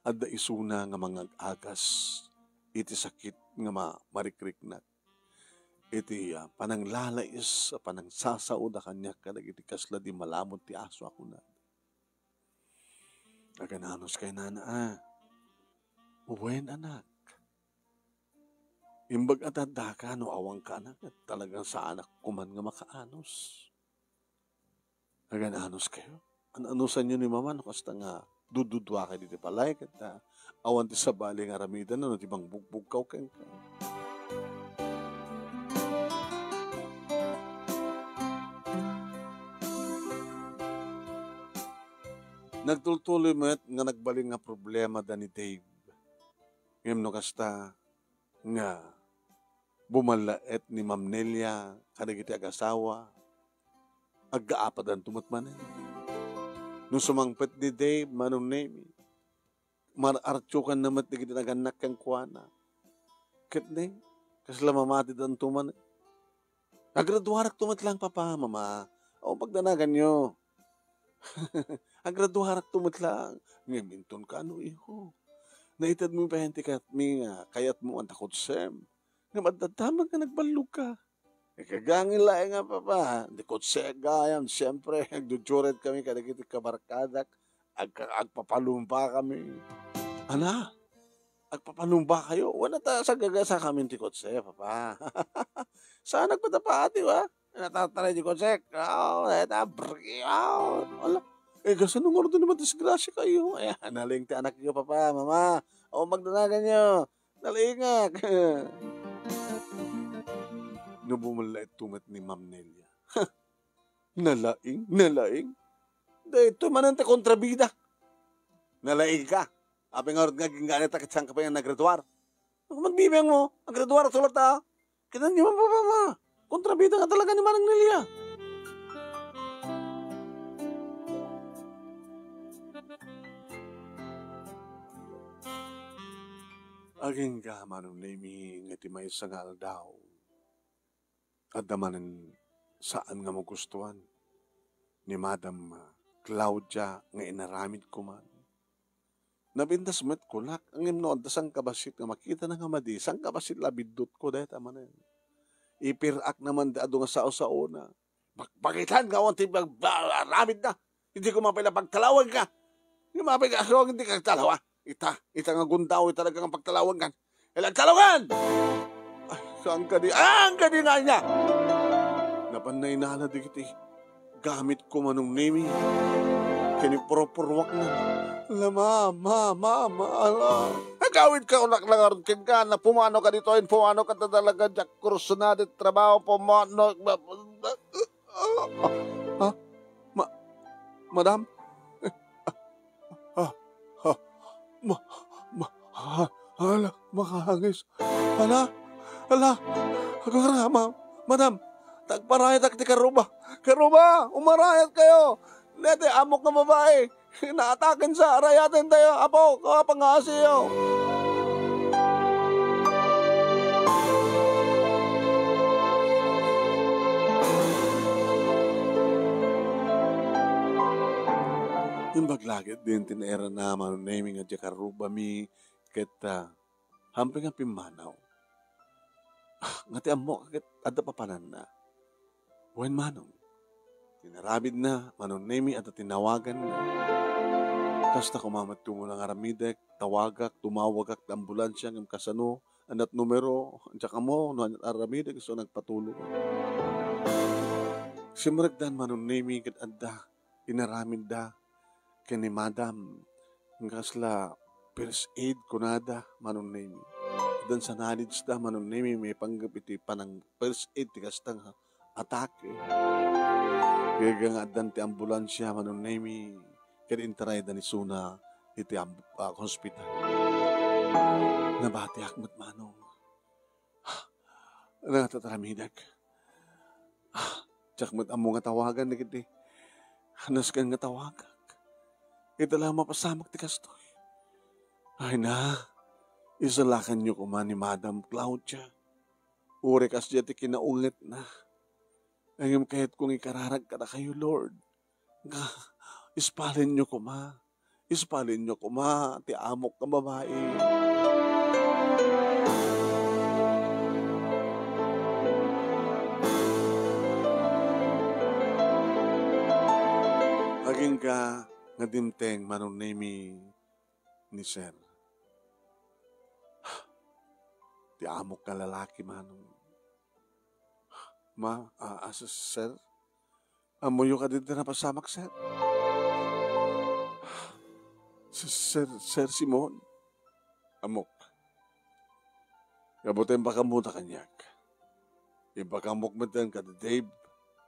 Adda isuna nga mangag-agas iti sakit nga ma-, marikriknak. Iti, ah, pananglalais a panangsasaoda kaniak kadagiti kasla di malamud ti aso a kunada. Agan-anos kay nana, a? Wen, anak. Imbag a daddaka no awanka, anak, ket talagang saanak koman nga makaanos. Agan-anos kayo? An-anusanyo ni Mama no kasta nga dududuakay diti balay ket, ah, awan ti sabali nga aramiden no ti mangbugbugkaw kenka. Nagtultuloy met nga nagbalin nga problema da ni Dave. Ngem no kasta nga bumallaet ni Ma'am Nelia kadagiti agasawa, aggaapadanto met manen. No sumangpet ni Dave, Manong Nemi, mar-artiokanna met dagiti nagannak kenkuana. Ket ne, kasla mamatidanto manen. Agraduarakto met laeng, Papa, Mama. O, pagdanaganyo. Agraduarakto met laeng. Ngem inton kano, iho? Naitedmo pay ti kayatmi nga kayatmo anta kotsem. Ngem adda damag nga nagballogka. Ikagangin laeng nga, Papa. Di kotse gayam, siyempre, agduduret kami kadagiti kabarkadak. Agka-, agpapalumba kami. Ana? Agpapalumba kayo? Wala ta sagagasa kami ti kotse, Papa. Saan nagpatapati, wa? Natataray di kotse. Aw, eta, brr, aw, ala. Eh, kasano nga rin naman disgrasya kayo? Eh, naling ti anak niyo, Papa, Mama. O, magdanagan niyo. Nalaingak. No bumula ito met ni Ma'am Nelia. Nalaing, nalaing. Daytoy manen ti kontrabida. Nalaing ka. Apay ngarud nga agingganita ket saan ka pay nga nagraduar? Magbibiang mo, agraduar a tulata. Kita niyo man, Papa, Mama. Kontrabida nga talaga ni Manang Nelia. Agingga, Manong Nemi, nga ti maysa nga aldaw. Adda manen saan nga magustuan ni Madam Claudia nga inaramid ko man. Napintas met kunak, ngem no adda sangkabassit nga makitana nga madi, sangkabassit la biddutko dayta manen. Ipirak naman ti adu nga sao-saona. Bakbakitan nga awan ti pag-, ba-, aramid na. Hindi ko mapila pagtalawan ka. Hindi mapila asawang hindi ka talawa. Ita, ita nga gundaw, ita talaga nga pagtalawan kan. Ilang talawan! Ay, saan ka di? Ah, ang ka di na niya! Napan na inala di kiti. Gamit ko, Manong Nemi. Kinipurupurwak na. Ala, ma, ma, ma, ma, ala. Nagawid ka, unak lang aron ken ka. Na pumano ka dito, in pumano ka talaga, Jack Cruz na di trabaho, pumano. Ah, ah, ma-, madam? Eh, ah, ah, ma-, ma-, ah, ala, makahangis. Ala, ala. Agara, ma-, madam, ta agparayatak ti karruba. Karruba, umarayatkayo! Daytoy ammok nga babai, naatakensa, arayatentayo. Apo, kawa pangaasiyo. Imbag la ketdin ti nairana, Manong Nemy, nga diay karrubami ket, ah, hampinga pimmanaw. Ah, ngati ammok ket adda papananna. Wen, Manong. Inaramidna, Manong Nemy, adda tinawaganna. Kasta koma met ti umuna nga aramidek, tawagak, tumawagak ti ambulansia ngem kasano, aniat numero, diak ammo no aniat aramidek, isu nagpatulong. Simrekdan, Manong Nemy, ket adda inaramidda ken ni Madam nga kasla first aid kunada, Manong Nemy. Addan sa knowledge da, Manong Nemy, maipanggep iti panang first aid ti kasta nga atake. Kaya nga addan ti ambulansia, Manong Nemy, ket intarayda ni Suna iti amb-, ah, hospital. Nabatiak met, Manong. Nataramidek. Ah, diak met ammo nga tawagan dagiti nasken nga tawagak. Ita la mapasamak ti kastoy. Ay na, isalakanyo koma ni Madam Claudia. Uray kasdiay ti kinaungetna. Ngem kayatko nga ikararag kadakayo, Lord, nga ispalenyo koma. Ispalenyo koma ti amok nga babai. Agingga nga dimteng, Manong Nemy, ni Sir. Ti amok nga lalaki, Manong. Ma, ah, ah, Sir? Ammoyo kadi ti napasamak, sir? Sir, Sir, Sir Simon? Ammok. Ngem imbag ammo ta kaniak. Imbag ammok met kadi Dave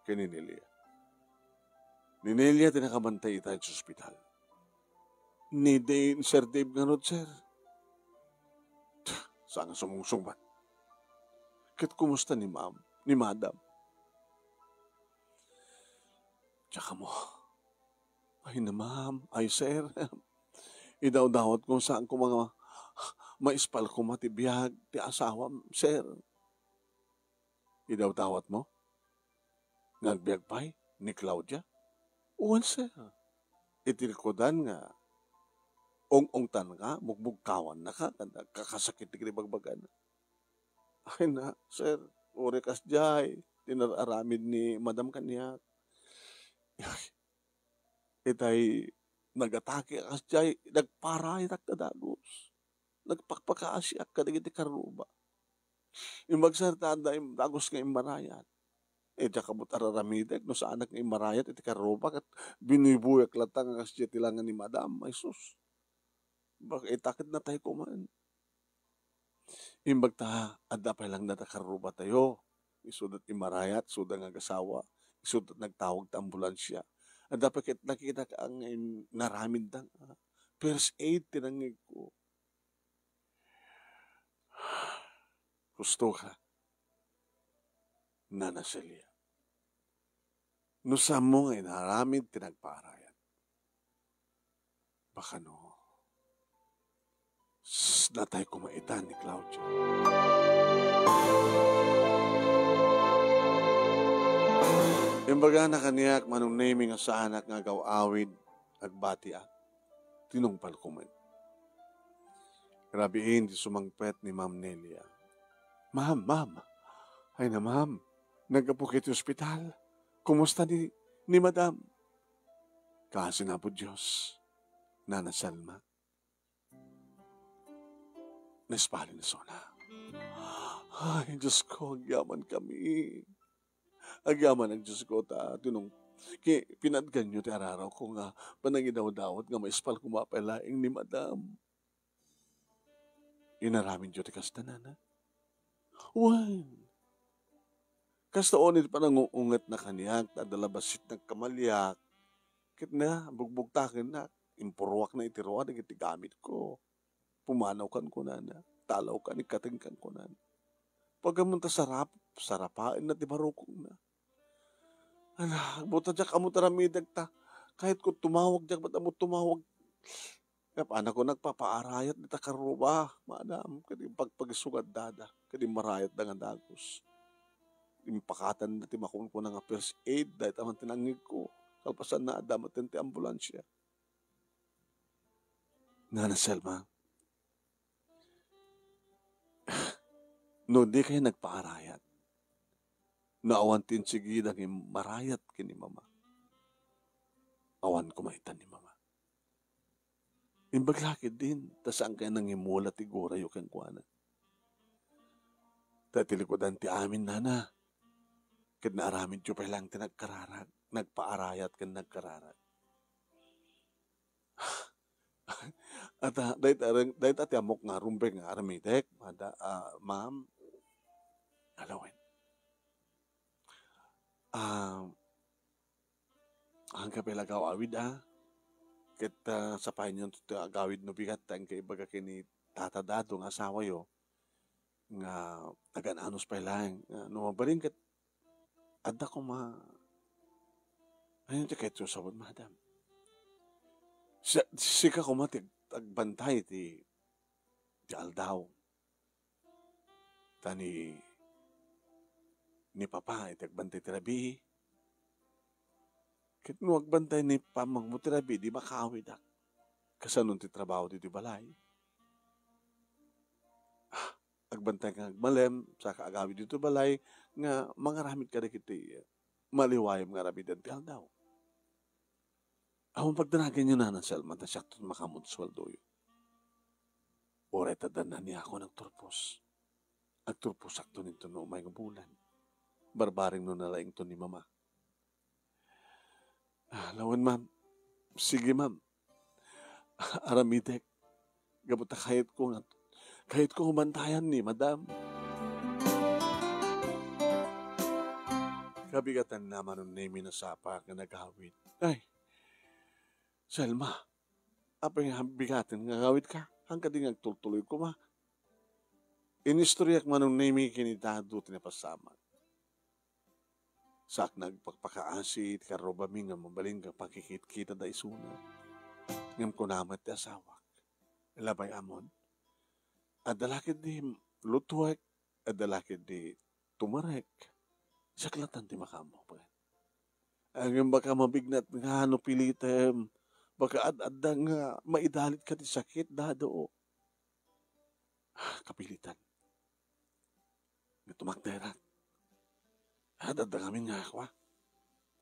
ken ni Nelia. Ni Nelia ti nakabantay ita iti ospital. Ni Dave, Sir Dave ngarud, sir? Saan nga sumungsong man. Ket kumusta ni ma'am, ni madam? Diak ammo. Ay na, ma'am. Ay, sir. Idawdawatko saan koma nga maispal koma ti biag ti asawam, sir. Idawdawatmo? Nga agbiag pay ni Claudia? Wen, sir. Iti likudan nga ong-ongtanka, mugbugkawannaka, ken agkakasakit dagiti bagbagana. Ay na, sir, uray kasdiay ti nar-aramid ni madam kaniak. Itay nagatake a kasdiay, nagparayatak a dagus. Nagpakpakaasiak kadagiti karruba. Imbag sir, ta adda im-, dagus nga immarayat. Eh, diak ammo ar-aramidek no saanak nga immarayat iti karruba ket binuybuyek latta nga kasdiay ti langa ni madam. Ay sus. Baka ita ket natayko man. Imbag ta adda pay lang data karrubatayo. Isuda ti immarayat, isuda nga agasawa, isuda ti nagtawag ti ambulansia. Adda pay ket nakitak nga in-, naramidda nga first aid ti nangngegko. Husto ka, Nana Celia. No saanmo nga inaramid ti nagpaarayat, baka no, s-, natay koma ita ni Claudia. Imbagana kaniak, Manong Nemy, nga saanak nga agaw-awid, agbatiak. Tinungpalko met. Rabiin ti sumangpet ni Ma'am Nelia. "Ma'am, ma'am. Ay na, ma'am. Naggapu iti ospital. Kumusta ni, ni madam?" "Kaasi na, Apo Dios, Nana Salma. Naispalen ni Sona." Ay, Dios ko, agyamankami. Agyamanak, Dios ko, ta tinong-, ki-, pinatganyo ti ararawko nga panangidawdawat nga maispal koma pay laeng ni madam. Inaramidyo ti kasta, nana? Wen, kasta unay ti panangungungetna kaniak, ta adda la bassit nagkamaliak. Ket na, bugbugtakennak, impuruakna iti rua dagiti gamitko. Pumanawkan kunana, talawkan, ikkatengkan kunana. Pagayam ta sarap, sarapaenna ti barukongna. Ala, buta diak ammo ti aramidek ta. Kayatko tumawag, diak met ammo tumawag. Apay ko nagpapaarayat dita karuba, madam, ket impagpagisungad dada, ket immarayatda nga dagus. Impakatanda ti makunkuna nga first aid, dayta man ti nangngegko. Kalpasanna, adda met ti ambulansia. Nana Selma, no dikay nagpaarayat, no awan ti insigida nga immarayat ken ni Mama, awan koma ita ni Mama. Imbag la ketdin, ta saankay nangimula ti gurayo kenkuana. Ta iti likudan ti amin, nana, ket naaramidyo pay laeng ti nagkararag, nagpaarayat ken nagkararag. Ata, dayta, dayta ti ammok nga rumbeng nga aramidek, mada-, ah, ma'am. Alawen. Ah, angka pay la agaw-awid, ah. Ket, ah, sapayenyo ti agawid no bigat, ta angka ibaga ken ni Tata Dado nga asawayo, nga agan-anos pay laeng. Ah, no mabalin ket, adda koma, ania ti kayatyo sabon, madam? Sa-, sika koma ti ag-, agbantay ti, ti aldaw. Ta ni, ni Papa iti agbantay ti rabii. Ket no agbantay ni Pamangmo ti rabii, di makaawidak. Kasano ti trabaho ditoy balay? Ah, agbantay nga agmalem, saka agawid ditoy balay, nga mangaramid kadagiti maliwaem nga aramiden ti aldaw. Awan pagdanaganyo, Nana Selma, ta siakto makaammo ti sueldoyo. Uray ta adda ni Ako nga agturpos. Agturposakto inton umay nga bulan. Barbareng no nalaington ni Mama. Ah, lawen, ma'am. Sige, ma'am. Aramidek. Gapu ta kayatko nga, kayatko nga bantayan ni Madam. Kabigatanna, Manong Nemy, no sapa nga nagawid. Ay, Selma, apay nga bigaten nga agawidka? Haan kadi nga agtultuloy koma? Inistoryak, Manong Nemy, ken ni Dado ti napasamak. Saakna agpakpakaasi ti karrubami nga mabalin nga pakikitkitada isuna. Ngem kuna met ti asawak, labay ammon, adda la ketdi lutuek, adda la ketdi tumarek. Siak latta ti makaammo, baket. Ngem baka mabignat nga no pilitem, baka ad-adda nga maidalitko ti sakit, Dado. Kapilitan. Nga tumakderak. Ad-adda ngamin nga kua,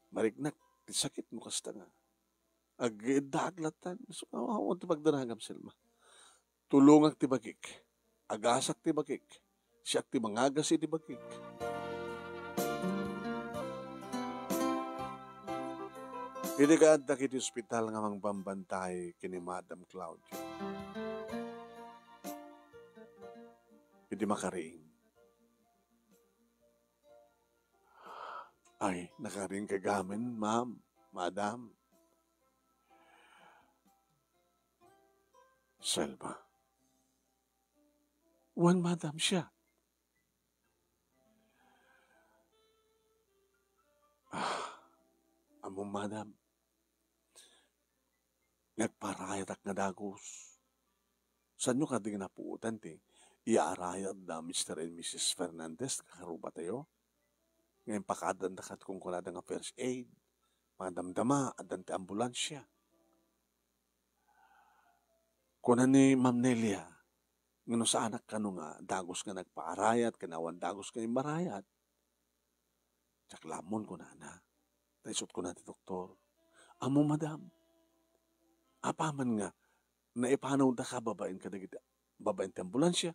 mariknak ti sakit no kasta nga agiddaak latta. So, awan ti pagdanagam, Selma. Tulongak ti bagik. Agasak ti bagik. Siak ti mangagas iti bagik. Idi kaaddak iti ospital nga mangbambantay ken ni Madam Claudia, idi makariing, ay, nakariing ka gamin, ma'am, madam. Selma. Wen, madam, siak. Ah, ammom, madam, nagparayatak nga dagus. Saanyo kadi nga napuotan ti iyaarayat da Mister and Missus Fernandez nga karubatayo? Nga impakadanda ket kunkunada nga first aid. Madamdama, addan ti ambulansia. Kuna ni Ma'am Nelia, nga no saanak kano nga dagus nga nagpaarayat, ken awan dagus nga immarayat, diak la ammon, kunana. Ta isu kuna ti doktor, ammom, madam, apaman nga naipanawdaka babaen kadagiti, babaen ti ambulansia,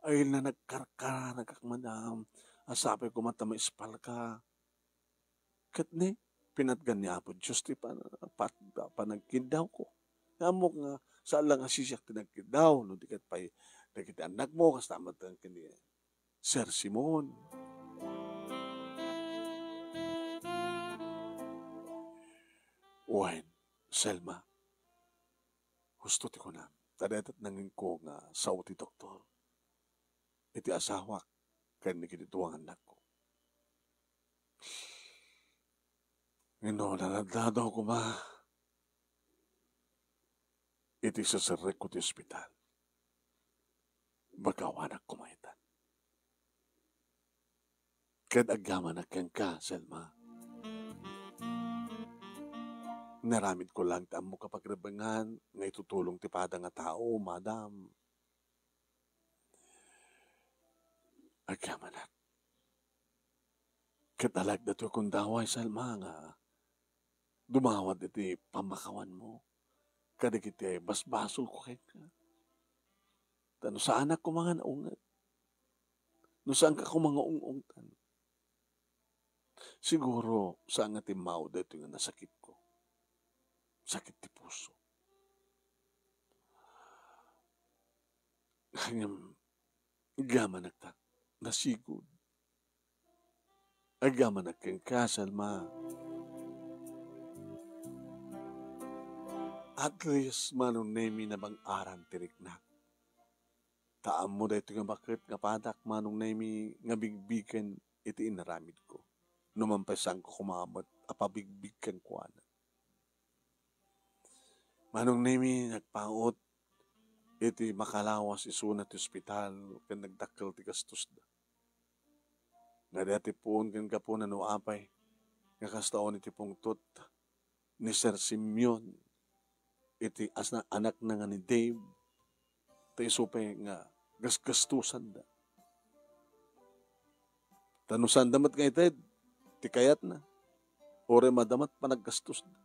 ay, la nagkarkararagak, madam. Sapay koma ta maispalka. Ket ni, pinatgan ni Apo Dios ti pan-, pat-, panagkiddawko. Nga ammok nga, saan la nga sisiak ti nagkiddaw, no di ket pay dagiti annakmo, kasta met ken ni Sir Simon. Wen, Selma, husto ti kunam. Ta dayta ti nangngegko nga sao ti doktor. Iti asawak, ken dagiti dua nga annakko. Ngem no naladladaw koma iti serrekko ti ospital, bagawanak koma itan. Ket agyamanak kenka, Selma. Naramidko lang ti ammok a pagrebengan nga itutulong ti pada nga tao, madam. Agyamanak. Ket alagda ti kundaway, Selma, nga dumawat iti pammakawanmo kadagiti basbasolko kenka. Ta no saanak koma nga naunget, no saanka koma nga ung-ungtan, siguro saan nga timmao daytoy nga nasakitko. Sakit ti puso. Ngem, agyamanak ta, nasigud. Agyamanak kenka, Selma. At least, Manong Nemi, nabang-aran ti riknak. Ta ammo daytoy nga baket nga padak, Manong Nemi, nga bigbigen iti inaramidko. No man pay saanko koma met a pabigbig kenkuana. Manong Nemi, nagpaut iti makalawas isuna ti ospital ken nagdakkel ti gastosda. Nga di ati puon ken gapuna no apay nga kasta unay ti pungtot ni Sir Simeon iti asna anakna nga ni Dave, ta isu pay nga gasgastusanda. Ta no sanda met nga ited ti kayatna, uray madama met panaggastosda.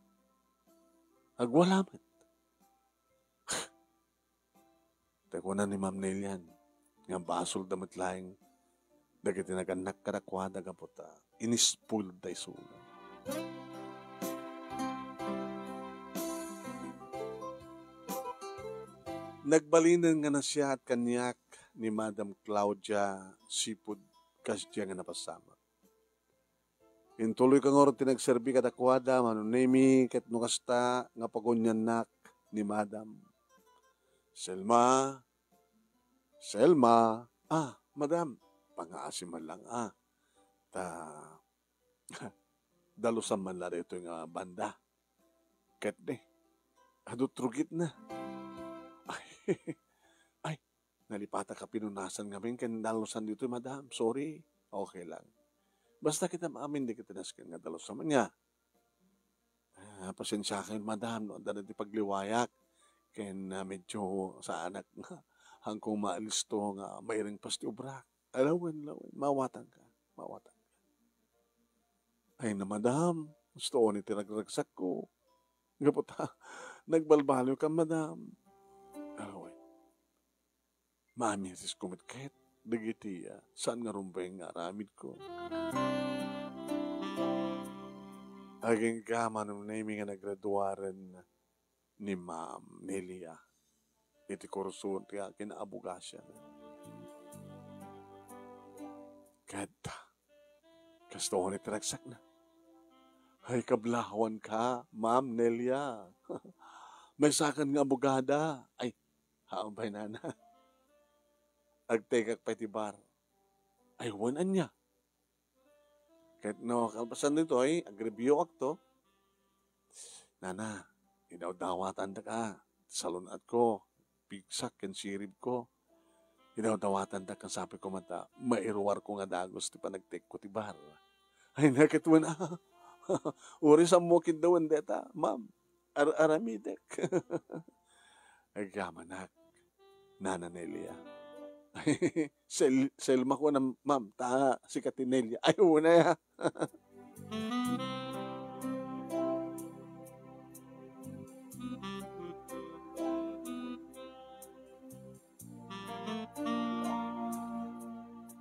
Agwala met. Ta kuna ni Ma'am Nelian, nga basolda met laeng dagiti nagannak kadakuada gapu ta inispoilda isuna. Nagbalinen nga nasiaat kaniak ni Madam Claudia Sipud kasdiay nga napasamak. Intuloyka ngarud ti nagserbi kadakuada, Manong Nemi, ket no kasta nga paguniannak ni Madam. Selma, Selma, ah, Madam, pangaasim man lang, ah. Ta, dalusan man la daytoy nga banda. Ket di, adu ti rugitna. Ay, ay, nalipatak a pinunasan ngamin ken dalusan ditoy, Madam. Sorry. Okay lang. Basta kita maamin, di kita nasken nga dalusan. Ania, ah, pasensiakan, Madam, no adda dagiti pagliwayak. Ken, ah, medyo saanak nga, haanko maalisto nga mairing pas ti obrak. Alawen, lawen, mawatanka, mawatanka. Ay na, Madam, gusto ni ti ragragsakko. Gapu ta, nagbalbaliwka, Madam. Alawen. Maamisis ko met ket dagiti, ah, saan nga rumbeng nga aramidko. Agingga, Manong Nemi, nga nagraduaren ni Ma'am Nelia iti kurso ti kinaabogasian. Ket, kasta unay ti ragsakna. Ay, kablawanka, Ma'am Nelia. Maysakan nga abogada. Ay, haambay, nana. Agtekak pay ti bar. Ay, wen, ania? Ket no kalpasan ditoy, agreviewakto. Nana, idawdawatandaka, salun-atko, pigsak ken siribko. Idawdawatandak ken sapay koma ta mairuarko nga dagus ti panagtekko ti bar. Ay, na ket wen, ah. Uray sammo ket dawen deta, ma'am. Ar-aramidek. Agyamanak, Nana Nelia. Sel-, Selma ko na, ma'am, ta sika ti Nelia. Ay, una ya.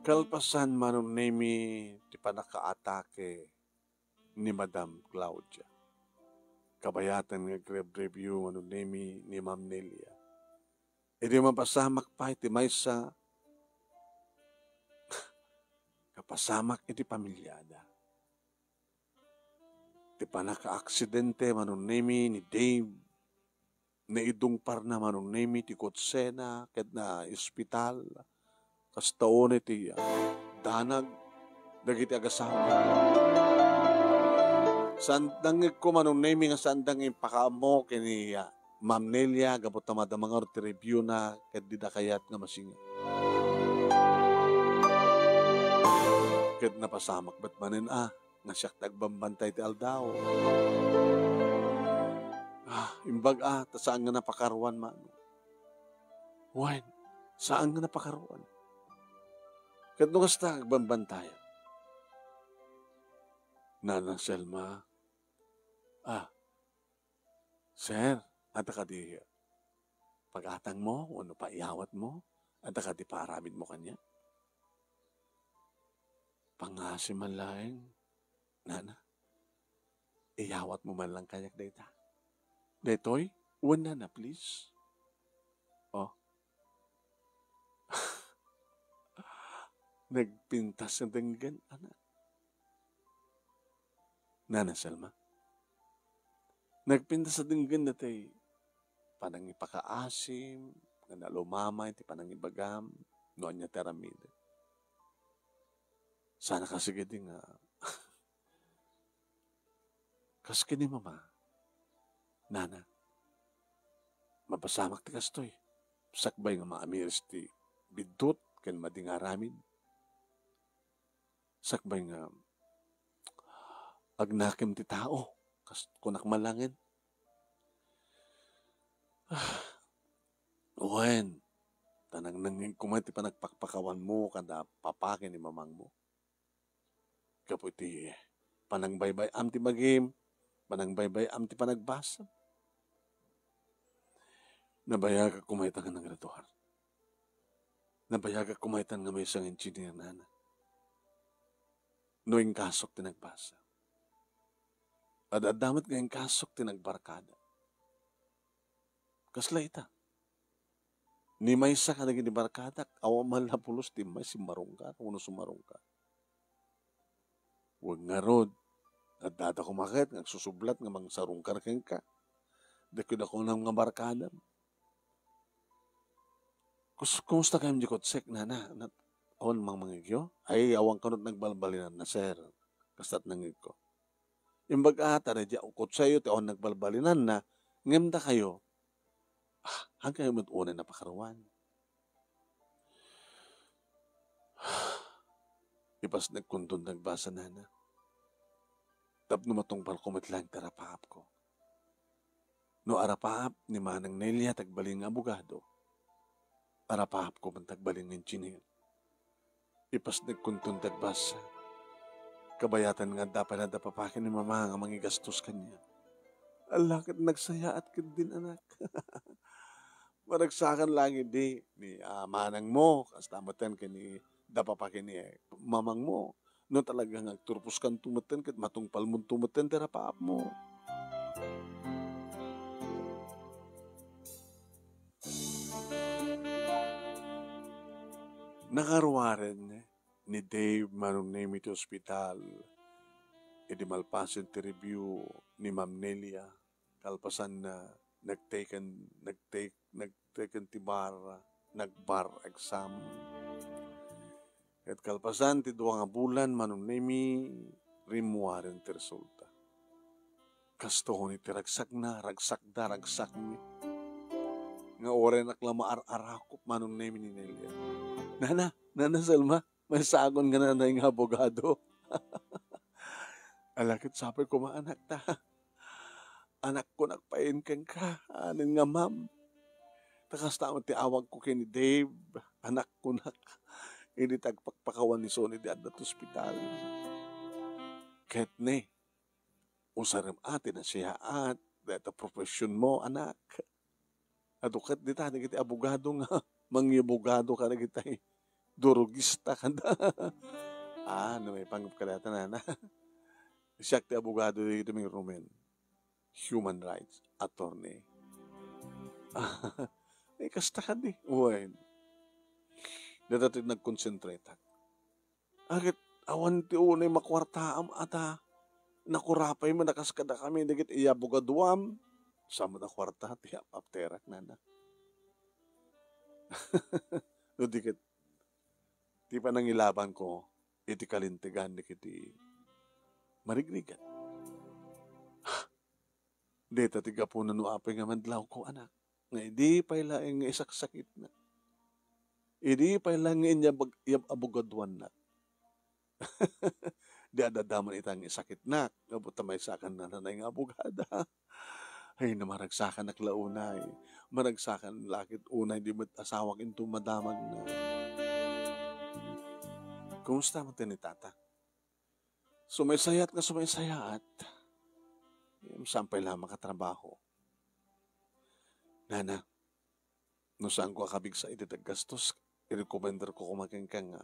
Kalpasan, Manong Nemi, ti panakaatake ni Madam Claudia. Kabayatan nga agregreview, Manong Nemi, ni Ma'am Nelia. Idi mapasamak pay ti maysa, kapasamak iti pamiliada. Ti panakaaksidente, Manong Nemi, ni Dave. Naidungparna, Manong Nemi, ti kotsena ket naospital. Kasta unay ti, ah, danag dagiti agasawa. Saan dangngegko, Manong Nemi, nga saan dangngeg impakaammo ken ni, ah, Ma'am Nelia gapu ta madama ngarud ti review na ket dida kayat nga masingir. Ket napasamak met manen a nga siak ti agbambantay ti aldaw. Ah, imbag a, ta saan nga napakaruan, Manong. Wen, saan nga napakaruan. Ket no kasta, agbambantayan. Nana Selma, ah, sir, adda kadi pag-atangmo wenno paiyawatmo? Adda kadi paaramidmo kaniak? Pangngaasim man laeng, nana. Iyawatmo man lang kaniak dayta. Daytoy? Wen, nana, please. Oh. Nagpintas a denggen, anak. Nana Selma. Nagpintas a denggen daytoy panangipakaasim, nga nalumamay ti panangibagam, no ania ti aramidek. Saan a kasagidi nga kas ken ni Mama, nana, mapasamak ti kastoy. Sakbay nga maamiris ti biddut ken madi nga aramid. Sakbay nga agnakem ti tao, kas kunak man laengen. Ah, wen, ta nangnengngegko met ti panagpakpakawanmo kada papa ken ni mamangmo. Gapu iti panangbaybay-am ti bagim, panangbaybay-am ti panagbasam. Nabayagak koma ita nga nanggraduar. Nabayagak koma ita nga maysa nga engineer, nana. No inkasok ti nagbasa. Ad-adda met nga inkasok ti nagbarkada. Kasla ita. Ni maysa kadagiti barkadak, awan man la pulos ti immay simmarungkar wenno sumarungkar. Wen ngarud, addada koma ket nga agsusublat nga mangsarungkar kenka. Dakudakuna nga barkadam. Kus-, kumusta kayam di kutsek, nana? Nat-, awan mangmangegyo? Ay, awan kanut nagbalbalinanna, sir. Kasta't nangegko. Imbag a, ta daydi a kutsayo ti awan nagbalbalinanna, ngem dakayo, ah, haankayo met unay napakaruan. Ipasnekkonton nagbasa, nana. Tapno matungpalko met laeng ti arapaapko. No arapaap ni Manang Nelia ti agbalin nga abogado, arapaapko met ti agbalin nga engineer. Ipasnekkonton ti agbasa. Kabayatan nga adda pay la da papa ken ni mama nga mangigastos kaniak. Ala ket nagsayaat ketdin, anak. Maragsakan laeng idi ni, ah, manangmo, kasta metten ken ni da papa ken ni mamangmo. No talaga nga agturposkanto metten ket matungpalmonto metten ti arapaapmo. Nakaruaren ni Dave Manong Nemi ti ospital idi malpasen ti review ni Ma'am Nelia. Kalpasanna, nag-take and, nag-take, nag-take and ti bar, nag-bar exam. Ket kalpasan ti dua nga bulan, Manong Nemi, rimmuaren ti resulta. Kastoon iti ragsakna, ragsakda, ragsakmi. Nga uray nak la maar-arakop, Manong Nemi, ni Nelia. Nana, Nana Selma, maysaakon nga nanay nga abogado. Ala ket sapay koma, anak, ta anakko nakpain kenka, anen nga ma'am. Ta kasta met ti awagko ken ni Dave, anakko nak. Idi ti agpakpakawan ni Sony di adda ti ospital. Ket ne, usarem a ti nasayaat, dayta professionmo, anak. Adu ket dita dagiti abogado nga mangiabogado kadagiti durogista kada. Ah, no maipanggep kadata, nana. Siak ti abogado dagiti mangrumen. Human rights attorney. Ay, kasta kadi. Wen. Data ti nagkonsentratak. Aket awan ti unay makuartaam a ta nakurapay met a kas kadakami dagiti abogadoam. Saan met a kuarta ti ap-apterak, nana? No di ket, ti panangilabanko, iti kalintegan dagiti marigrigat. Dayta ti gapuna no apay nga madlawko, anak, nga idi pay laeng nga isaksakitnak. Idi pay laeng nga inyabag-, yab-, abogaduannak. Di adda damag ita nga isakitnak, nga buta maysakan nanay nga abogada. Ay, na maragsakanak la unay. Maragsakan la ket unay di met asawak inton madamagna. Kumusta met ni tata? Sumaysayaat nga sumaysayaat. Em, saan pay la makatrabaho? Nana, no saanko a kabigsa iti daggastos, irekomendarko koma kenka nga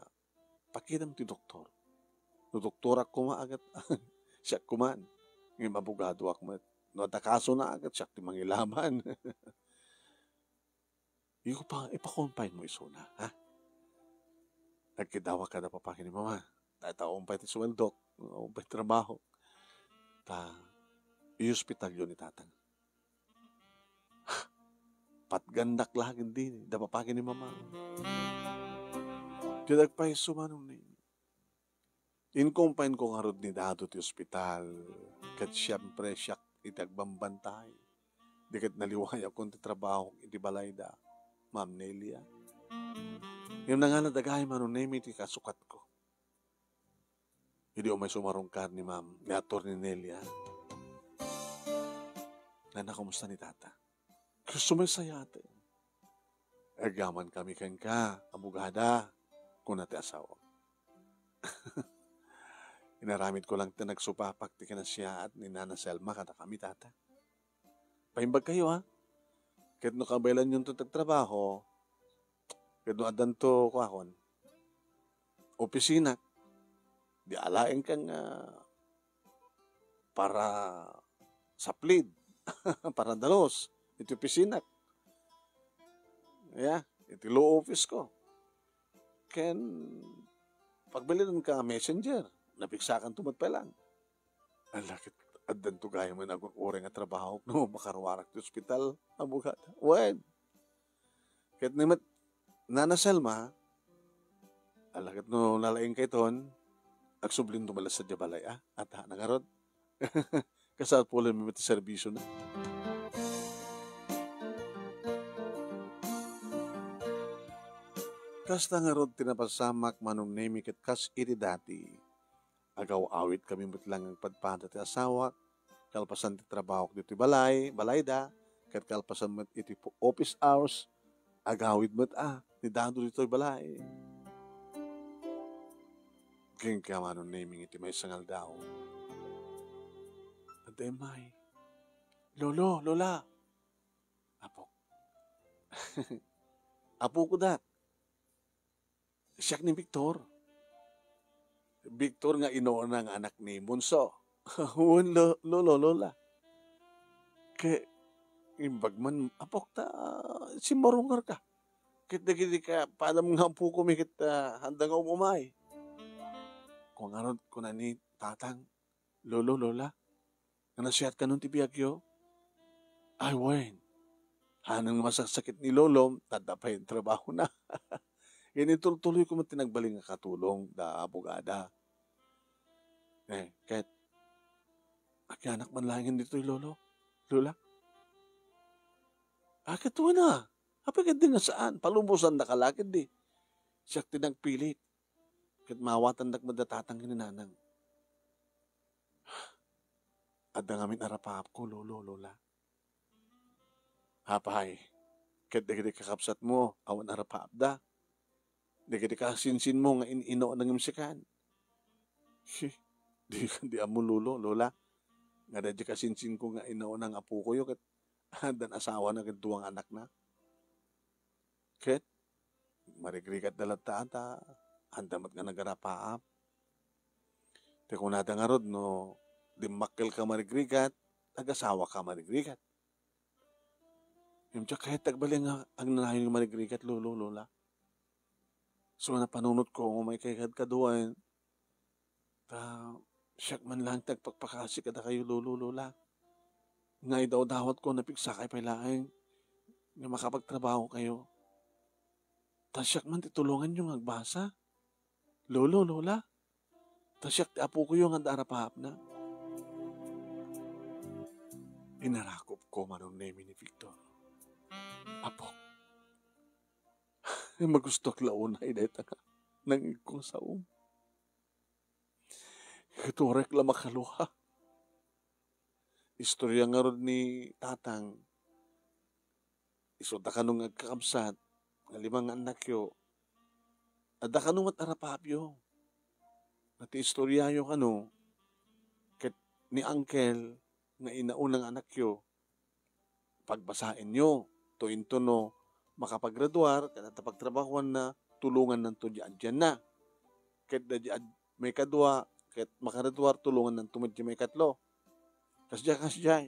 pakitam ti doktor. No doktorak koma a ket, siak koma. Ngem abogadoak met. No adda kasona a ket siak ti mangilaban. Ipa-, ipa-confine mo isuna, ha? Agkidawak kada papaki ni mama. Ta, ta, awan pay ti suweldok, awan pay ti trabaho. Ta, i-hospitalyo ni tatang. Patgandak la ketdi, da papaki ni mama. Diak pay sumanong ni. In-confine ko ngarud ni Dado ti ospital, ket siempre siak iti agbambantay. Di ket naliwayakon ti trabaho iti balayda, Ma'am Nelia. Ngem nanganad agayam Mano Nemi ti kasukatko. Idi umay sumarungkar ni Ma'am, ni Attorney Nelia, nana, kumusta ni Tata? Sumaysayaat. Agyamankami kenka, abogada, kuna ti asawa. Inaramidko lang ti nagsupapak ti kinasiaat ni Nana Selma kadakami, Tata. Paimbagkayo, ha? Ket no kabaelanyon ti agtrabaho, ket no addanto, kuakon, opisina, di alaenka nga para saplid, para dalus, iti opisinak. Ya, iti law office ko. Ken, pagbilinanka messenger, napiksakanto met pay lang. Ala ket, addanto gayam nga agur-uray nga trabaho no makaruarak ti ospital, abogada. Wen, ket ni met, Nana Selma, ala ket no nalaingka iton, agsublinto met la sadiay balay, a? Ata, nangarod? Kasapulanmi met ti serbisiona. Kasta ngarud ti napasamak, Manong Nemi, ket kas iti dati. Agaw-awitkami met lang agpadpada ti asawak, kalpasan ti trabahok ditoy balay, balayda, ket kalpasan met iti pu-, office hours, agawid met a ni Dado ditoy balay. Kenka, Manong Nemi, iti maysa nga aldaw. Adda immay, "Lolo, Lola." "Apok." "Apok, dak." "Siak ni Victor." "Victor nga inuna nga anak ni Monso?" "Wen, lo-, lolo, lola." "Ket imbag man, apok, ta simmarungarka. Ket dagiti kapadam nga apokomi ket, ah, adda nga um-umay." Kuan ngarud, kuna ni Tatang, "Lolo, Lola, nga nasayaat kanon ti biagyo?" "Ay, wen. Haanna nga masaksakit ni Lolo, ta adda pay trabahona." Ket itultuloyko met ti nagbalin nga katulong da abogada. Eh, ket, agyamanak man laengen ditoy, Lolo, Lola. "Ah, ket wen a. Apay ket di nga saan? Palubosandaka la ketdi. Siak ti nagpilit. Ket maawatandak met da Tatang ken ni Nanang." "Adda ngamin arapaapko, Lolo, Lola." "Apay, ket dagiti kakabsatmo, awan arapaapda? Dagiti kasinsinmo nga in-inuna ngem sikan?" "Shi, di, di ammo, Lolo, Lola. Nga daydi kasinsinko nga inuna nga apokoyo ket addan asawana ket dua nga anakna." Ket marigrigatda latta a ta, haanda met nga nagarapaap. Ti kunada ngarud, no dimmakkelka marigrigat, agasawaka marigrigat. Ngem diak kayat ti agbalin nga agnanayon nga marigrigat, Lolo, Lola. Isu nga napanunotko nga umaykay kadkaduaen, ta siak man laeng ti agpakpakasi kadakayo, Lolo, Lola, nga idawdawatko, napigsakay pay laeng nga makapagtrabahokayo. Ta siak man ti tulonganyo nga agbasa, Lolo, Lola. Ta siak ti apokoyo nga adda arapaapna. Inarakopko, Manong Nemi, ni Victor. Apok, magustuak la unay dayta nga nangngegko nga saom. Ket uray la makalua. Istoria ngarud ni Tatang, isuda kano nga agkakabsat, nga lima nga annakyo, adda kano met arapaapyo. Nga ti istoriayo kano, ket ni Uncle nga inauna nga annakyo, pagbasaenyo. To intono makapagraduar, ket adda pagtrabahoanna, tulongannanto diay adianna. Ket daydiay ad-, maikadua, ket makagraduar, tulongannanto met diay maikatlo. Kasdiay, kasdiay.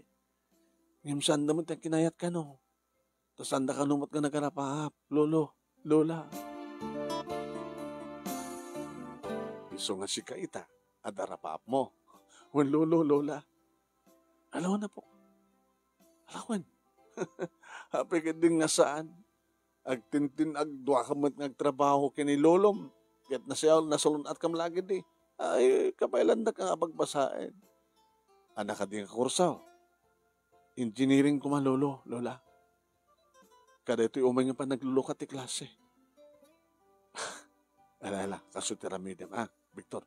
Ngem saanda met ti agkinayat kano. Ta saanda kano met nga nagarapaap, lolo, lola. Isu nga sika ita, adda arapaapmo. Wen lolo, lola. Alawana po. Alawan. Apay ket di nga saan. Agtintin-, agduakam met nga agtrabaho ken ni lolom. Ket nasiaw-, nasalun-atkam la ketdi. Ay, kabaelandak nga pagbasaen. Ania kadi nga kurso? Engineering koma, lolo, lola. Kadaytoy umay nga panaglulukat ti klase. Ala, ala, kaso ti aramidem, ah, Victor.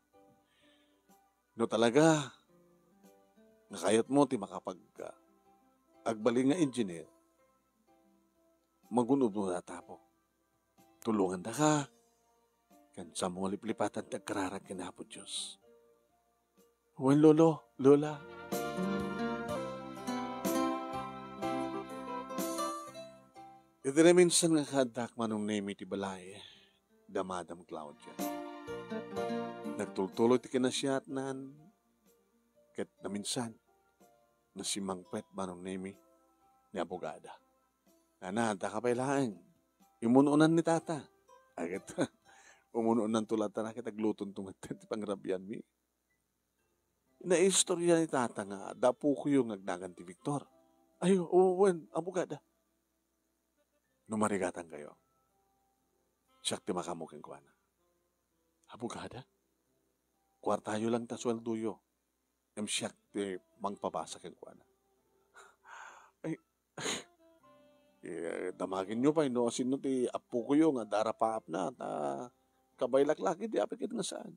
No talaga nga kayatmo ti makapag-, ah, agbalin nga engineer, magun-od mo dayta, apo. Tulongandaka, ken saanmo nga liplipatan ti agkararag ken Apo Dios. Wen, lolo, lola. Iti naminsan nga kaaddak, Manong Nemi, ti balay da Madam Claudia, nagtultuloy ti kinasiatnan, ket naminsan, nasimangpet, Manong Nemi, ni abogada. Nana, adda ka pay laeng. Imun-unan ni tata. Aket, umun-unanto latta, ket aglutonto met ti pangrabianmi. Naistorya ni tata nga adda apokoyo nga agnagan ti Victor. Ay, o, wen, abogada. No marigatankayo, siak ti makaammo kenkuana. Abogada? Kuartayo lang ta sueldoyo. Ngem siak ti mangpabasa kenkuana. Ay, eh, damagenyo pay no asino ti apokoyo nga adda arapaapna, ta kabaelak la ketdi, apay ket nga saan.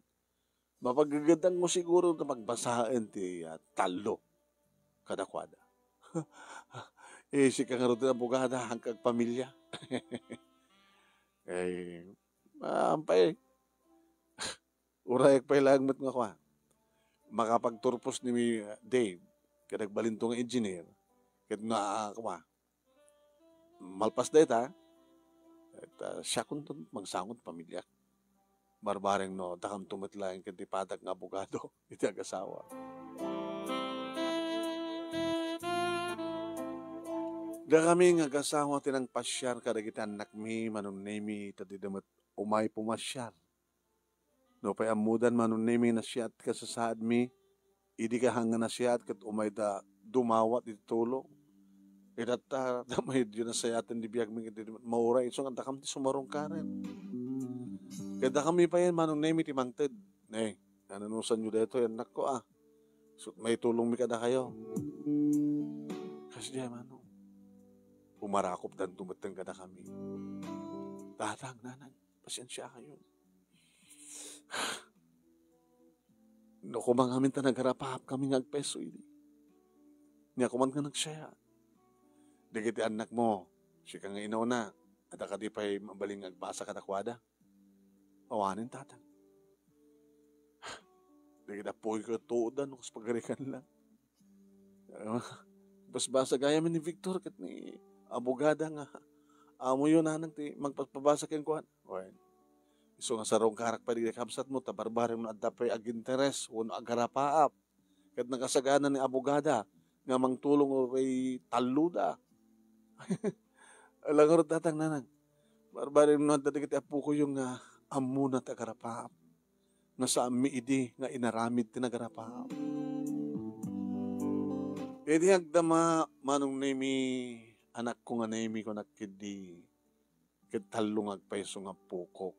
Mapagagedangmo siguro nga pagbasaen ti, ah, tallo kadakuada. Eh, sika ngarud ti abogada, haanka agpamilia. Eh, ah, ampay. Urayek pay laeng met nga kua, makapagturpos ni Dave, ket agbalinto nga engineer, ket nga, ah, kua, malpas dayta, et, ah, siakonton mangsango ti pamiliak. Barbareng no, dakamto met laeng ken ti padak nga abogado iti agasawa. Dakami nga agasawa ti nangpasiar kadagiti annakmi, Manong Nemi, ta dida met umay pumasiar. Nupay ammodan, Manong Nemi, nasiat ti kasasaadmi, idi ka haan nga nasiat ket umayda dumawat iti tulong. Itatta, ta maydyo nasayaten ti biagmi ket idi met mauray, isu nga addakam ti sumarungkaren. Ket dakami payen, Manong Nemi, ti mangted. Ne, nanunusanyo daytoy, annakko, a. Isut' maitulongmi kadakayo. Kasdiay, Manong. Umarakopdanto metten kadakami. Tatang, nanang, pasiensiakayo. No, koma ngamin ta nagarapaap kami nga agpeso idi. Nia koma nga nagsayaat. Dagiti annakmo, sika nga inauna, adda kadi pay mabalin nga agbasa kadakuada? Awanen, tatang. Dagiti apoyko, tuodda no kas pagarigan la. Ah, basbasa gayam ni Victor ket ni abogada nga amoyo, nanang, ti mangpapabasa kenkuana. Wen, isu nga sarungkarak pay dagiti kabsatmo, ta barbareng no adda pay aginteres wenno agarapaap. Ket nakasagana ni abogada nga mangtulong uray talloda. Ala ngarud, tatang, nanang. Barbareng no adda dagiti apokoyo nga ammona ti agarapaap. Nga saanmi idi nga inaramid ti nagarapaap. Idi agdama, Manong Nemi, anakko nga Nemi, kunak ketdi, ket tallo nga agpayso nga pukok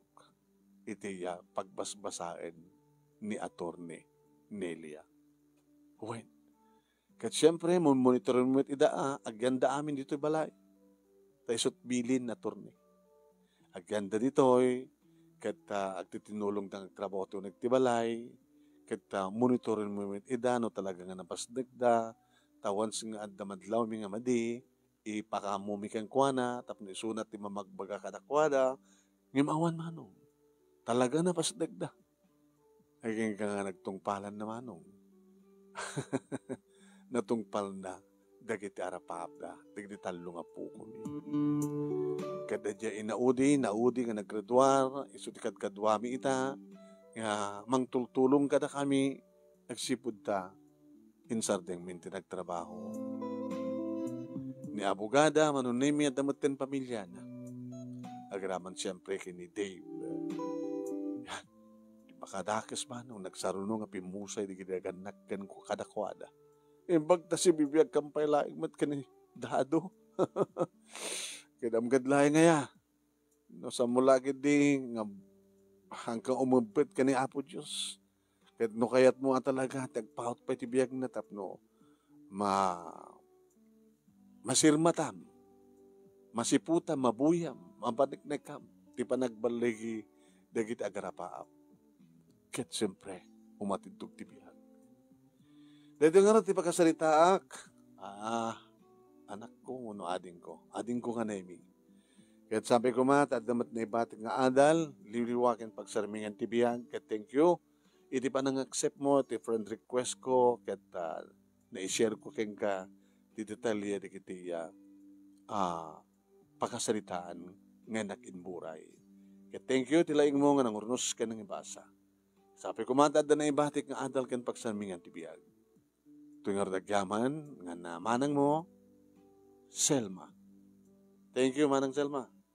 iti, ah, pagbasbasaen. ni Attorney Nelia. Wen, ket siempre, mummonitoren met ida a, agyanda amin ditoy balay. Ta isut' bilin, Attorney. Agyanda ditoy, ket, ah, agtitinulongda nga agtrabaho ti uneg ti balay, ket, ah, monitoren mo met ida no talaga nga napasdekda, ta once nga adda madlawmi nga madi, ipakaammomi kenkuana, tapno isuna ti mamagbaga kadakuada, ngem awan manong. Talaga napasdekda. Agingga nga nagtungpalan na manong. Natungpalna dagiti arapaapda, dagiti tallo nga pukomi. Ket adda inaudi, naudi nga naggraduar, isu ti kadkaduami ita, nga mangtultulong kadakami, agsipud ta, insardengmin ti nagtrabaho. Ni abogada, Mano Nemi, adda met ti pamiliana. Agraman siempre ken ni Dave. Yan. Di makadakes manong nagsaruno nga pimmusay dagiti agannak ken ku-, kadakuada. Imbag ta sibibiag kan pay laeng met ken ni Dado. Ket amgad laeng aya. No, saanmo la ketdi nga hangkan umebbet ken ni Apo Dios. Ket no kayatmo a talaga ti agpaut pay ti biagna tapno ma-, masirmatam, masiputam, mabuyam, mapaneknekam ti panagballigi dagiti agarapaap. Ket siempre, umatidtog ti biag. Daytoy ngarud ti pakasaritaak, ah, anakko wenno adingko. Adingko nga Nemi. Ket sapay koma, ta adda met naibatik nga adal, liwliwa ken pagsarmingan ti biag, ket thank you iti panang-accept mo ti friend request ko, ket, ah, nai-share ko kenka ti detalye dagiti, ah, ah, pakasaritaan nga innak imburay. Ket thank you ti laingmo nga nangurnos ken nangibasa. Sapay koma ta adda naibatik nga adal ken pagsarmingan ti biag. Toy ngarud agyaman nga manangmo, Selma. Thank you, Manang Selma.